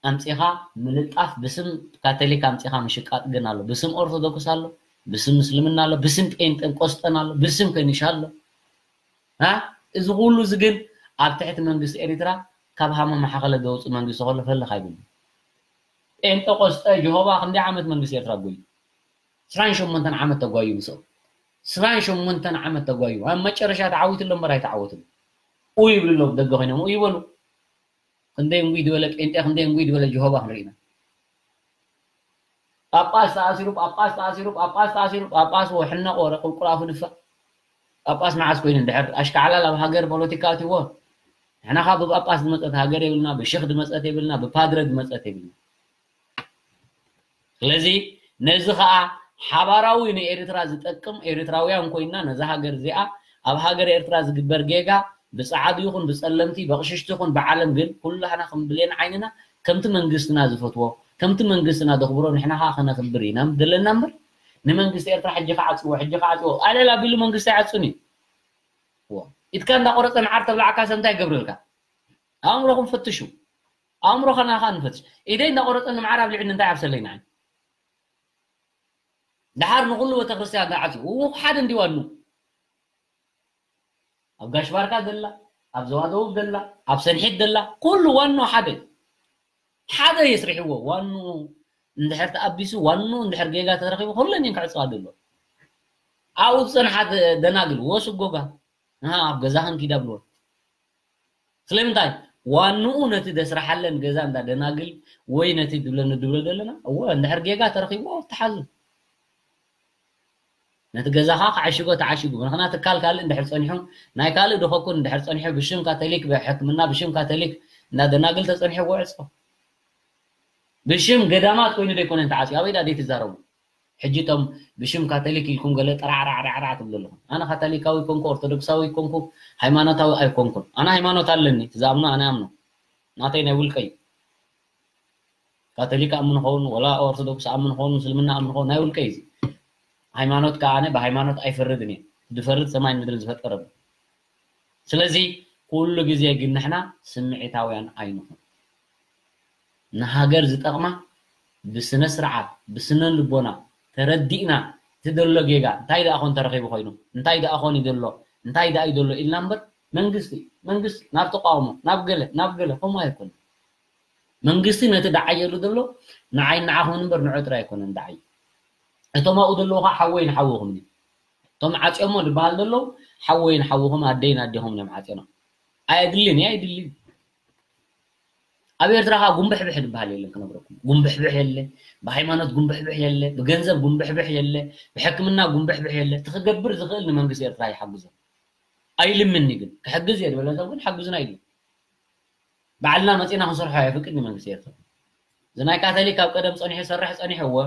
ኣምጺኻ ምልጣፍ፣ ብስም ካቶሊክ ኣምጺኻ ምሽቃጥ ግን ኣሎ፣ ብስም ኦርቶዶክስ ኣሎ፣ ብስም ምስልምና ኣሎ፣ ብስም ጴንጠቆስጠን ኣሎ፣ ብስም ከኒሻ ኣሎ። እዚ ኩሉ እዚ ግን ኣብ ትሕቲ መንግስቲ ኤሪትራ ካብ ሃመ ማሓኸለ ዘውፅእ መንግስቲ ከሎ ፈለኽ ኣይብሉ። ጴንጠቆስጠ ጀሆባ ክንደይ ዓመት መንግስቲ ኤርትራ ጎዩ? ዕስራን ሸሞንተን ዓመት ተጓዩ ብሰው። ዕስራን ሸሞንተን ዓመት ተጓዩ። ኣብ መጨረሻ ተዓዊቱ ኣሎ እምበር ኣይተዓወቱን። ኡ ይብሉ ኣለዉ ደገ ኮይኖም ኡ ይበሉ። ክንደይ እንጉይ ዝበለ ጴንጤ ክንደይ እንጉይ ዝበለ ጀሆባ ክንርኢ ኢና። ጳጳስ ተኣሲሩ ጳጳስ ተኣሲሩ ጳጳስ ተኣሲሩ ጳጳስ ወሕነቆ ወረ ቁልቁል ኣፉ ድፋእ። ጳጳስ መዓስ ኮይኑ እንድሕር ኣሽካዕላል ኣብ ሃገር ፖለቲካ ኣትዎ። ንሕና ካብ ብጳጳስ ዝመፀት ሃገር የብልና፣ ብሽኽ ዝመፀት የብልና፣ ብፓድረ ዝመፀት የብልና። ስለዚ ነዚ ኸኣ ሓባራዊ ንኤርትራ ዝጠቅም ኤርትራውያን ኮይና ነዛ ሃገር እዚኣ ኣብ ሃገር ኤርትራ ዝግበር ጌጋ ብጸዓዱ ይኹን ብጸለምቲ ብቕሽሽቲ ይኹን ብዓለም ግን ኩላህና ከም ብሌን ዓይንና ከምቲ መንግስትና ዝፈትዎ ከምቲ መንግስትና ዘኽብሮ ንሕና ኸኣ ከነኽብር ኢና ዘለና እምበር ንመንግስቲ ኤርትራ ሕጂ ክዓጽዎ ሕጂ ክዓጽዎ ኣለል ኣቢሉ መንግስቲ ኣይዓጹን እዩ። ኢድካ እንዳቆረጸ መዓር ተብላዕካ ሰብ እንታይ ይገብረልካ? ኣእምሮኹም ፈትሹ። ኣእምሮኻ ናኻ ንፈትሽ። ኢደይ እንዳቆረጸኒ መዓር ኣብሊዕኒ እንታይ ኣብሰለይ ንዓይ? ደሓር ንኹሉ ቤተክርስትያን ተዓጽዩ። እዎ ሓደ እንዲ ዋኑ። ኣብ ጋሽ ባርካ ደላ፣ ኣብ ዘዋ ደቡብ ደላ፣ ኣብ ሰንሒት ደላ፣ ኩሉ ዋኑ ሓደ። ሓደ የስርሕዎ። ዋኑ እንድሕር ተኣቢሱ፣ ዋኑ እንድሕር ጌጋ ተረኺቡ፣ ኩለን እየን ክዕጽዋ ደሎ። ኣብኡ ዝጸንሓ ደ- ደናግል፣ ወስጎጋ። ንሃ ኣብ ገዛኽን ኪዳ ብልወን። ስለምንታይ ዋንኡ ነቲ ደስራሓለን ገዛ እንዳ ደናግል ወይ ነቲ ድብለኒ ድብሎ ዘለና እወ እንድሕር ጌጋ ተረኺብዎ ተሓዙ ነቲ ገዛኻ ክዓሽጎ ተዓሽጉ ምኽና ትካል ካልእ እንድሕር ጸኒሑ ናይ ካልእ ድኸኩን እንድሕር ጸኒሑ ብሽም ካቶሊክ ብሕክምና ብሽም ካቶሊክ እንዳ ደናግል ተጸኒሑ ወዕጾ ብሽም ገዳማት ኮይኑ ደይኮነ እንተዓጽዩ ኣበይ ዳ ደይ ትዛረቡ ሕጂ እቶም ብሽም ካቶሊክ ኢልኩም ገለ ጥራዕራዕራዕራዕ ትብሉ ኣለኹም። ኣነ ካቶሊካዊ ኮንኩ ኦርቶዶክሳዊ ኮንኩ ሃይማኖታዊ ኣይኮንኩን። ኣነ ሃይማኖት ኣለኒ፣ እቲ ዝኣምኖ ኣነ ኣምኖ። ናተይ ናይ ውልቀይ። ካቶሊክ ኣምን ኸውን ወላ ኦርቶዶክስ ኣምን ኸውን ምስልምና ኣምን ኸውን ናይ ውልቀይ እዚ። ሃይማኖት ከኣ ኣነ ብሃይማኖት ኣይፈርድን እየ። ዝፈርድ ሰማይን ምድርን ዝፈጠረ። ስለዚ ኩሉ ግዜ ግን ንሕና ስምዒታውያን ኣይንኹን። ንሃገር ዝጠቕማ ብስነ ስርዓት ብስነ ልቦና ተረዲእና እቲ ዘሎ ጌጋ እንታይ ደኣ ኮን ተረኺቡ ኮይኑ እንታይ ደኣ ኮን እዩ ዘሎ እንታይ ደኣ እዩ ዘሎ ኢልና እምበር መንግስቲ መንግስቲ ናብ ተቃውሞ ናብ ገለ ናብ ገለ ከምኡ ኣይኮነ መንግስቲ ነቲ ደዓየሉ ዘሎ ንዓይ ንዓኹም እምበር ንዑ ጥራይ ኣይኮነን ደዓይ እቶም ኣብኡ ዘለዉ ከዓ ሓወይ ንሓውኹም እቶም ዓፅዮሞ ዝበሃል ዘለዉ ሓወይ ንሓውኹም ኣደይ ናዴኹም እዮም ዓፅዮና ኣየድልን እየ ኣይድልን ኣብ ኤርትራ ከዓ ጉንብሕብሕ ዝበሃል የለን ክነግረኩም ጉንብሕብሕ የለ ብሃይማኖት ጉንብሕብሕ የለ ብገንዘብ ጉንብሕብሕ የለ ብሕክምና ጉንብሕብሕ የለ እቲ ክገብር ዝኽእል ንመንግስቲ ኤርትራ ይሓግዞ ኣይልምኒ ግን ክሕግዝ እየ ዝበለ ሰብ ግን ሓግዙና ይድል ባዕልና መፂና ክንሰርሖ ኣየፍቅድኒ መንግስቲ ኤርትራ እዚ ናይ ካቶሊክ ካብ ቀደም ፀኒሑ ይሰርሕ ፀኒሑ እወ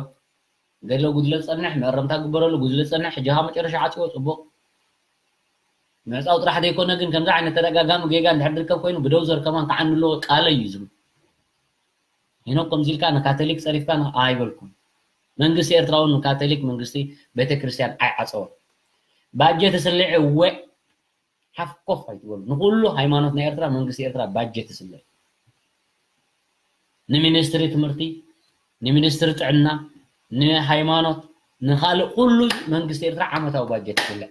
ገድለ ጉድለ ዝፀንሕ መእረምታ ግበረሉ ጉድለ ዝፀንሕ ሕጂ ካብ መጨረሻ ዓፅዎ ፅቡቅ ምዕፃው ጥራሕ ዘይኮነ ግን ከምዚ ዓይነት ተደጋጋሚ ጌጋ እንድሕር ዝርከብ ኮይኑ ብደውዘር ከማን ክዓኒ ኣለዎ ቃለይ እዩ ዝብል ሄኖክ ከምዚ ኢልካ ንካቶሊክ ፀሪፍካ ኣይበልኩም መንግስቲ ኤርትራ እውን ንካቶሊክ መንግስቲ ቤተክርስትያን ኣይዓፀወን ባጀት ስልዒ ወዕ ሓፍ ኮፍ ኣይትበሉ ንኩሉ ሃይማኖት ናይ ኤርትራ መንግስቲ ኤርትራ ባጀት ይስለ ንሚኒስትሪ ትምህርቲ ንሚኒስትሪ ጥዕና ንሃይማኖት ንካልእ ኩሉ መንግስቲ ኤርትራ ዓመታዊ ባጀት ይስለ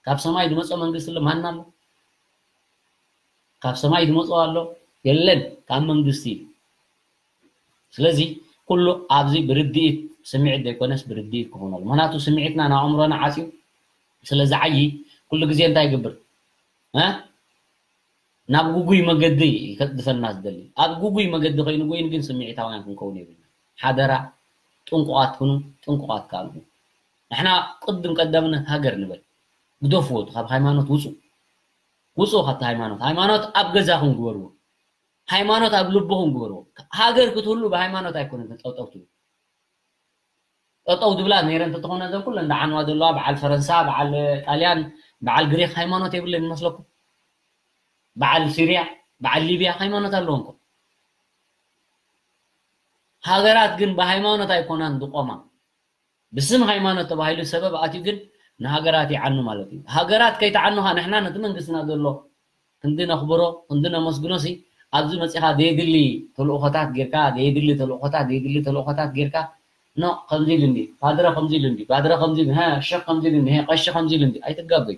ካብ ሰማይ ዝመፀ መንግስቲ ኣሎ ማን ኣሎ ካብ ሰማይ ዝመፀ ኣሎ የለን ካብ መንግስቲ እዩ ስለዚ ኩሉ ኣብዚ ብርድኢት ስምዒት ዘይኮነስ ብርድኢት ክኾነሉ ምክንያቱ ስምዒትና ንኣእምሮና ዓፅዩ ስለዝዓዪ ኩሉ ግዜ እንታይ ይገብር ናብ ጉጉይ መገዲ ይከጥድፈና ዝደሊ ኣብ ጉጉይ መገዲ ኮይኑ ኮይኑ ግን ስምዒታውያን ክንከውን የብልና ሓደራ ጥንቁቓት ኩኑ ጥንቁቓት ካልኩ ንሕና ቅድም ቀዳምነት ሃገር ንበል ግደፍዎ ካብ ሃይማኖት ውፁ ውፁ ካብቲ ሃይማኖት ሃይማኖት ኣብ ገዛኹም ግበርዎ ሃይማኖት ኣብ ልብኹም ግበርዎ ሃገር ክትህሉ ብሃይማኖት ኣይኮነትን ጠጠው ትብል ጠጠው ዝብላ ነይረን እንተኾነ ዘን ኩለን ዝዓንዋ ዘለዋ በዓል ፈረንሳ በዓል ጣልያን በዓል ግሪክ ሃይማኖት የብለን ይመስለኩም በዓል ሲርያ በዓል ሊብያ ሃይማኖት ኣለወን እኮ ሃገራት ግን ብሃይማኖት ኣይኮናን ዝቆማ ብስም ሃይማኖት ተባሂሉ ሰበብ ኣትዩ ግን ንሃገራት ይዓኑ ማለት እዩ ሃገራት ከይተዓኑኻ ንሕና ነቲ መንግስትና ዘሎ ክንዲ ነኽብሮ ክንዲ ነመስግኖ ሲ ኣብዚ መፂኻ ዘይድሊ ተልእኾታት ጌርካ ዘይድሊ ተልእኾታት ዘይድሊ ተልእኾታት ጌርካ ኖ ከምዚ ኢሉ እንዲ ፓድረ ከምዚ ኢሉ እንዲ ፓድረ ከምዚ ኢሉ ሀ ሸኽ ከምዚ ኢሉ እንዲ ሀ ቀሺ ከምዚ ኢሉ እንዲ ኣይትጋገዩ።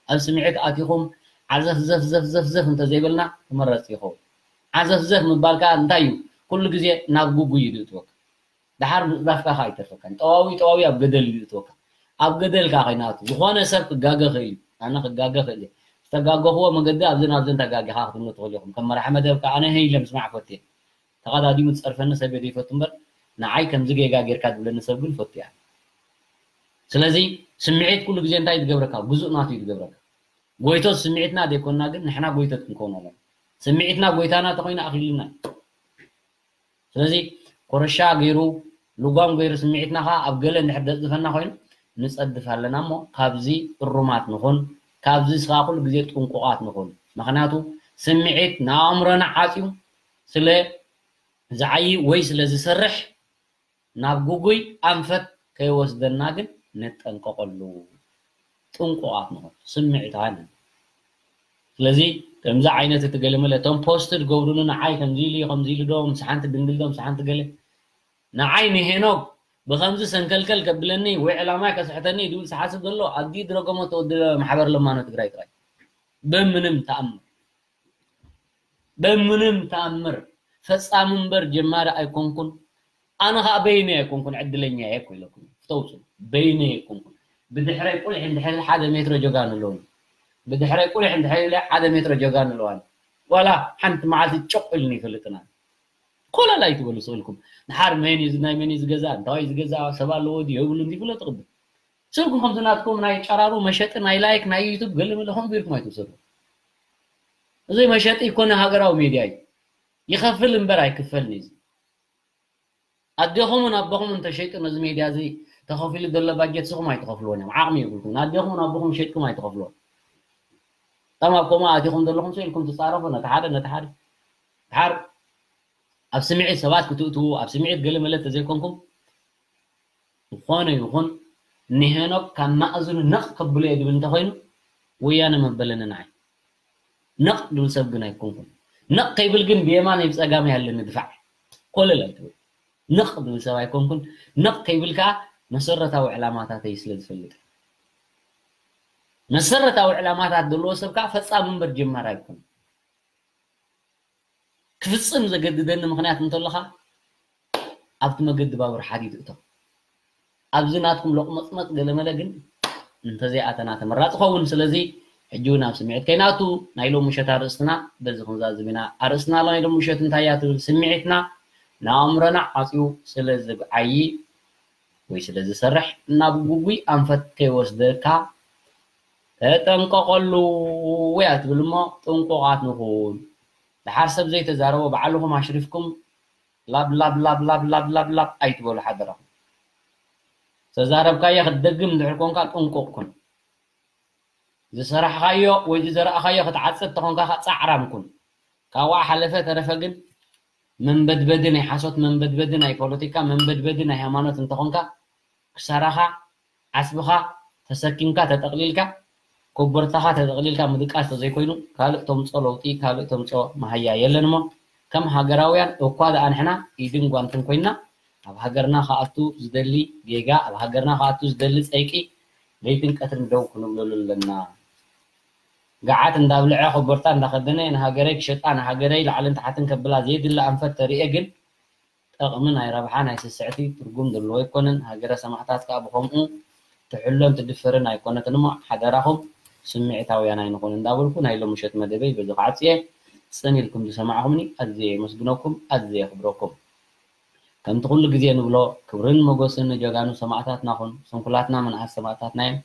ኣብ ስምዒት ኣቲኹም ዓዘፍ ዘፍ ዘፍ ዘፍ ዘፍ እንተዘይበልና ተመረፂ ይኸውን። ዓዘፍ ዘፍ ምባል ከዓ እንታይ እዩ? ኩሉ ግዜ ናብ ጉጉይ እዩ ዝእትወካ። ደሓር ምፅዳፍካ ከዓ ኣይተርፈካን። ጠዋዊ ጠዋዊ ኣብ ገደል እዩ ዝእትወካ። ኣብ ገደል ከዓ ከይናቱ ዝኾነ ሰብ ክጋገ ክእል እዩ። ኣነ ክጋገ ክእል እየ። ዝተጋገኽዎ መገዲ ኣብዝን ኣብዝን ተጋጊኻ ክትብሉ ትኽእሉ ኢኹም። ከም መራሒ መደብ ከዓ ኣነ ሀይ ኢለ ምስማዕ ፈትየ። ተቐዳዲሙ ዝፀርፈኒ ሰብ እየ ዘይፈቱ እምበር ንዓይ ከምዚ ጌጋ ጌርካ ዝብለኒ ሰብ ግን ፈቱ እያ። ስለዚ ስምዒት ኩሉ ግዜ እንታይ እዩ ዝገብረካ? ግዙእ ናቱ እዩ ዝገብረካ። ጎይቶት ስምዒትና ዘይኮንና ግን ንሕና ጎይቶት ክንከውን ኣለና። ስምዒትና ጎይታና ተኾይኑ ኣኽሊልና እዩ። ስለዚ ኮረሻ ገይሩ ልጓም ገይሩ ስምዒትና ከዓ ኣብ ገለ እንድሕር ዘፅድፈና ኮይኑ ንፀድፍ ኣለና እሞ ካብዚ እሩማት ንኹን። ካብዚ ስኻ ኩሉ ግዜ ጥንቁቓት ንኹን። ምክንያቱ ስምዒት ንኣእምሮና ዓፅዩ ስለ ዝዓዪ ወይ ስለ ዝሰርሕ ናብ ጉጉይ ኣንፈት ከይወስደና ግን ንጠንቀቐሉ። ጥንቁቓት ንኹን። ስምዒታውያን ንኹን። ስለዚ ከምዚ ዓይነት እቲ ገለመለ እቶም ፖስት ዝገብሩኒ ንዓይ ከምዚ ኢሉ እዩ ከምዚ ኢሉ ዶ ምስ ሓንቲ ድንግል ዶ ምስ ሓንቲ ገለ ንዓይ ንሄኖክ ብኸምዚ ሰንከልከል ከብለኒ ወይ ዕላማይ ከስሕተኒ ድብል ዝሓስብ ዘሎ ኣዲ ድረገሞ ተወዲ ማሕበር ለማኖ ትግራይ ጥራይ። በምንም ተኣምር በምንም ተኣምር ፈጻሚ እምበር ጀማሪ ኣይኮንኩን። ኣነ ኸዓ በይነይ ኣይኮንኩን ዕድለኛ እየ እኮ ኢለኩም ፍተውፁ። በይነይ ኣይኮንኩን። ብድሕረይ ቁልሕ እንድሕር ሓደ ሜትሮ ጀጋኑ ኣለውኒ። ብድሕረይ ቁልሕ እንድሕር ኢለ ሓደ ሜትሮ ጀጋኑ ኣለዋኒ። ዋላ ሓንቲ መዓልቲ ጨቕ ኢሉኒ ይፈልጥና። ኮለል ኣይትበሉ ስእልኩም። ንሓር መን እዩ ናይ መን እዩ ዝገዛ እንታይ እዩ ዝገዛ ሰብ ኣለዎ ድዩ የብሉ እንዲ ፍለጡ ቅድም ስልኩም ከምዚ ናትኩም ናይ ጨራሩ መሸጢ ናይ ላይክ ናይ ዩቱብ ገለ መለ ከምኡ ኢልኩም ኣይትውሰዱ። እዚ መሸጢ ይኮነ ሃገራዊ ሜድያ እዩ። ይኸፍል እምበር ኣይክፈልኒ እዚ ኣዴኹምን ኣቦኹም እንተሸይጡ ነዚ ሜድያ እዚ ተኸፊሉ ዘሎ ባጀት ስኹም ኣይትኸፍልዎን እዮም ዓቕሚ የብልኩም ኣዴኹምን ኣቦኹም ሸጥኩም ኣይትኸፍልዎ እቶም ኣብ ከምኡ ኣቲኹም ዘለኹም ስኢልኩም ትፃረፉ ነቲ ሓደ ነቲ ሓደ ድሓር ኣብ ስምዒት ሰባት ክትእትዉ ኣብ ስምዒት ገለ መለ ተዘይኮንኩም ዝኾነ ይኹን ንሄኖክ ካብ ማእዝኑ ነቕ ከብሎ እየ ዝብል እንተኾይኑ ወያነ መበለኒ ንዓይ ነቕ ዝብል ሰብ ግን ኣይኮንኩን ነቕ ከይብል ግን ብየማነይ ብፀጋመይ ኣለኒ ድፋዕ ኮለል ኣይትብል ነቕ ዝብል ሰብ ኣይኮንኩን ነቕ ከይብል ከዓ መሰረታዊ ዕላማታተይ ስለ ዝፈልጥ መሰረታዊ ዕላማታት ዘለዎ ሰብ ከዓ ፈፃሚ እምበር ጀማሪ ኣይኮን ክፍፅም ዘገድደኒ ምኽንያት እንተሎ ከዓ ኣብቲ መገዲ ባቡር ሓዲዱ እቶ ኣብዚ ናትኩም ሎቕመፅመፅ ገለመለ ግን እንተዘይኣተና ተመራፂ ኸውን ስለዚ ሕጂ እውን ኣብ ስምዒት ከይናቱ ናይ ሎም ምሸት ኣርእስትና በዚ ክንዛዝም ኢና ኣርእስትና ናይ ሎም ምሸት እንታይ እያ ትብል ስምዒትና ንኣእምሮና ዓፅዩ ስለ ዝዓዪ ወይ ስለ ዝሰርሕ ናብ ጉጉይ ኣንፈት ከይወስደካ ተጠንቀቐሉ እያ ትብል እሞ ጥንቁቓት ንኹን ደሓር ሰብ ዘይተዛረቦ ባዕልኹም ኣሽሪፍኩም ላብ ላብ ላብ ላብ ላብ ላብ ላብ ኣይትበሉ ሓደራኹም። ዝተዛረብካዮ ክትደግም እንድሕር ኮንካ ጥንቁቕ ኩን። ዝሰራሕኻዮ ወይ ዝዘራእኻዮ ክትዓጽድ ተኾንካ ጻዕራም ኩን። ካብኡ ሓለፈ ተረፈ ግን መንበድበዲ ናይ ሓሶት መንበድበዲ ናይ ፖለቲካ መንበድበዲ ናይ ሃይማኖት እንተኾንካ ክሳራኻ ዓስብኻ ተሰኪምካ ተጠቕሊልካ ኮቦርታኻ ተጠቕሊልካ ምድቃስ ተዘይኮይኑ ካልእ ተምጾ ለውጢ ካልእ ተምጾ መሃያ የለን እሞ ከም ሃገራውያን እኳ ደኣ ንሕና ኢድን ጓንትን ኮይንና ኣብ ሃገርና ክኣቱ ዝደሊ ጌጋ ኣብ ሃገርና ክኣቱ ዝደሊ ጸይቂ ለይትን ቀትርን ደው ክንብለሉ ኣለና። ገዓት እንዳብልዐ ኮቦርታ እንዳኸደነ ንሃገረይ ክሸጣ ንሃገረይ ላዕልን ታሕትን ከብላ ዘየድሊ ኣንፈት ተርእየ ግን ጠቕሚ ናይ ረብሓ ናይ ስስዕቲ ትርጉም ዘለዎ ኣይኮነን። ሃገረ ሰማእታት ከኣ ብኸምኡ ትሕሎን ትድፈርን ኣይኮነትን እሞ ሓደራኹም ስምዒታውያን ኣይንኹን እንዳበልኩ ናይ ሎሚ ምሸት መደበይ በዚ ክዓጽየ። ጽን ኢልኩም ዝሰማዕኹምኒ ኣዝየ የመስግነኩም፣ ኣዝየ የኽብረኩም። ከምቲ ኩሉ ግዜ ንብሎ ክብርን ሞገስን ንጀጋኑ ሰማእታትና ኹን። ስንኩላትና ምንኣስ ሰማእታትና እዮም።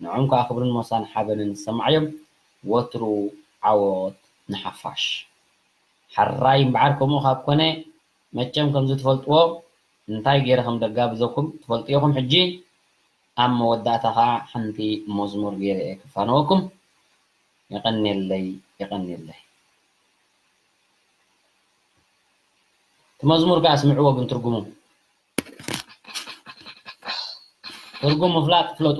ንዖም ከኣ ክብርን ሞሳን ሓበንን ዝሰማዕ እዮም። ወትሩ ዓወት ንሓፋሽ። ሓራይ እምበዓር ከምኡ ካብ ኮነ መቸም ከምዚ ትፈልጥዎ እንታይ ገይረ ከም ደጋብዘኩም ትፈልጡ ኢኹም። ሕጂ ኣብ መወዳእታ ኸዓ ሓንቲ መዝሙር ገይረ እየ ክፋነወኩም። የቐንየለይ፣ የቐንየለይ። እቲ መዝሙር ከኣ ስምዕዎ ግን ትርጉሙ ትርጉም ምፍላጥ ፍለጡ።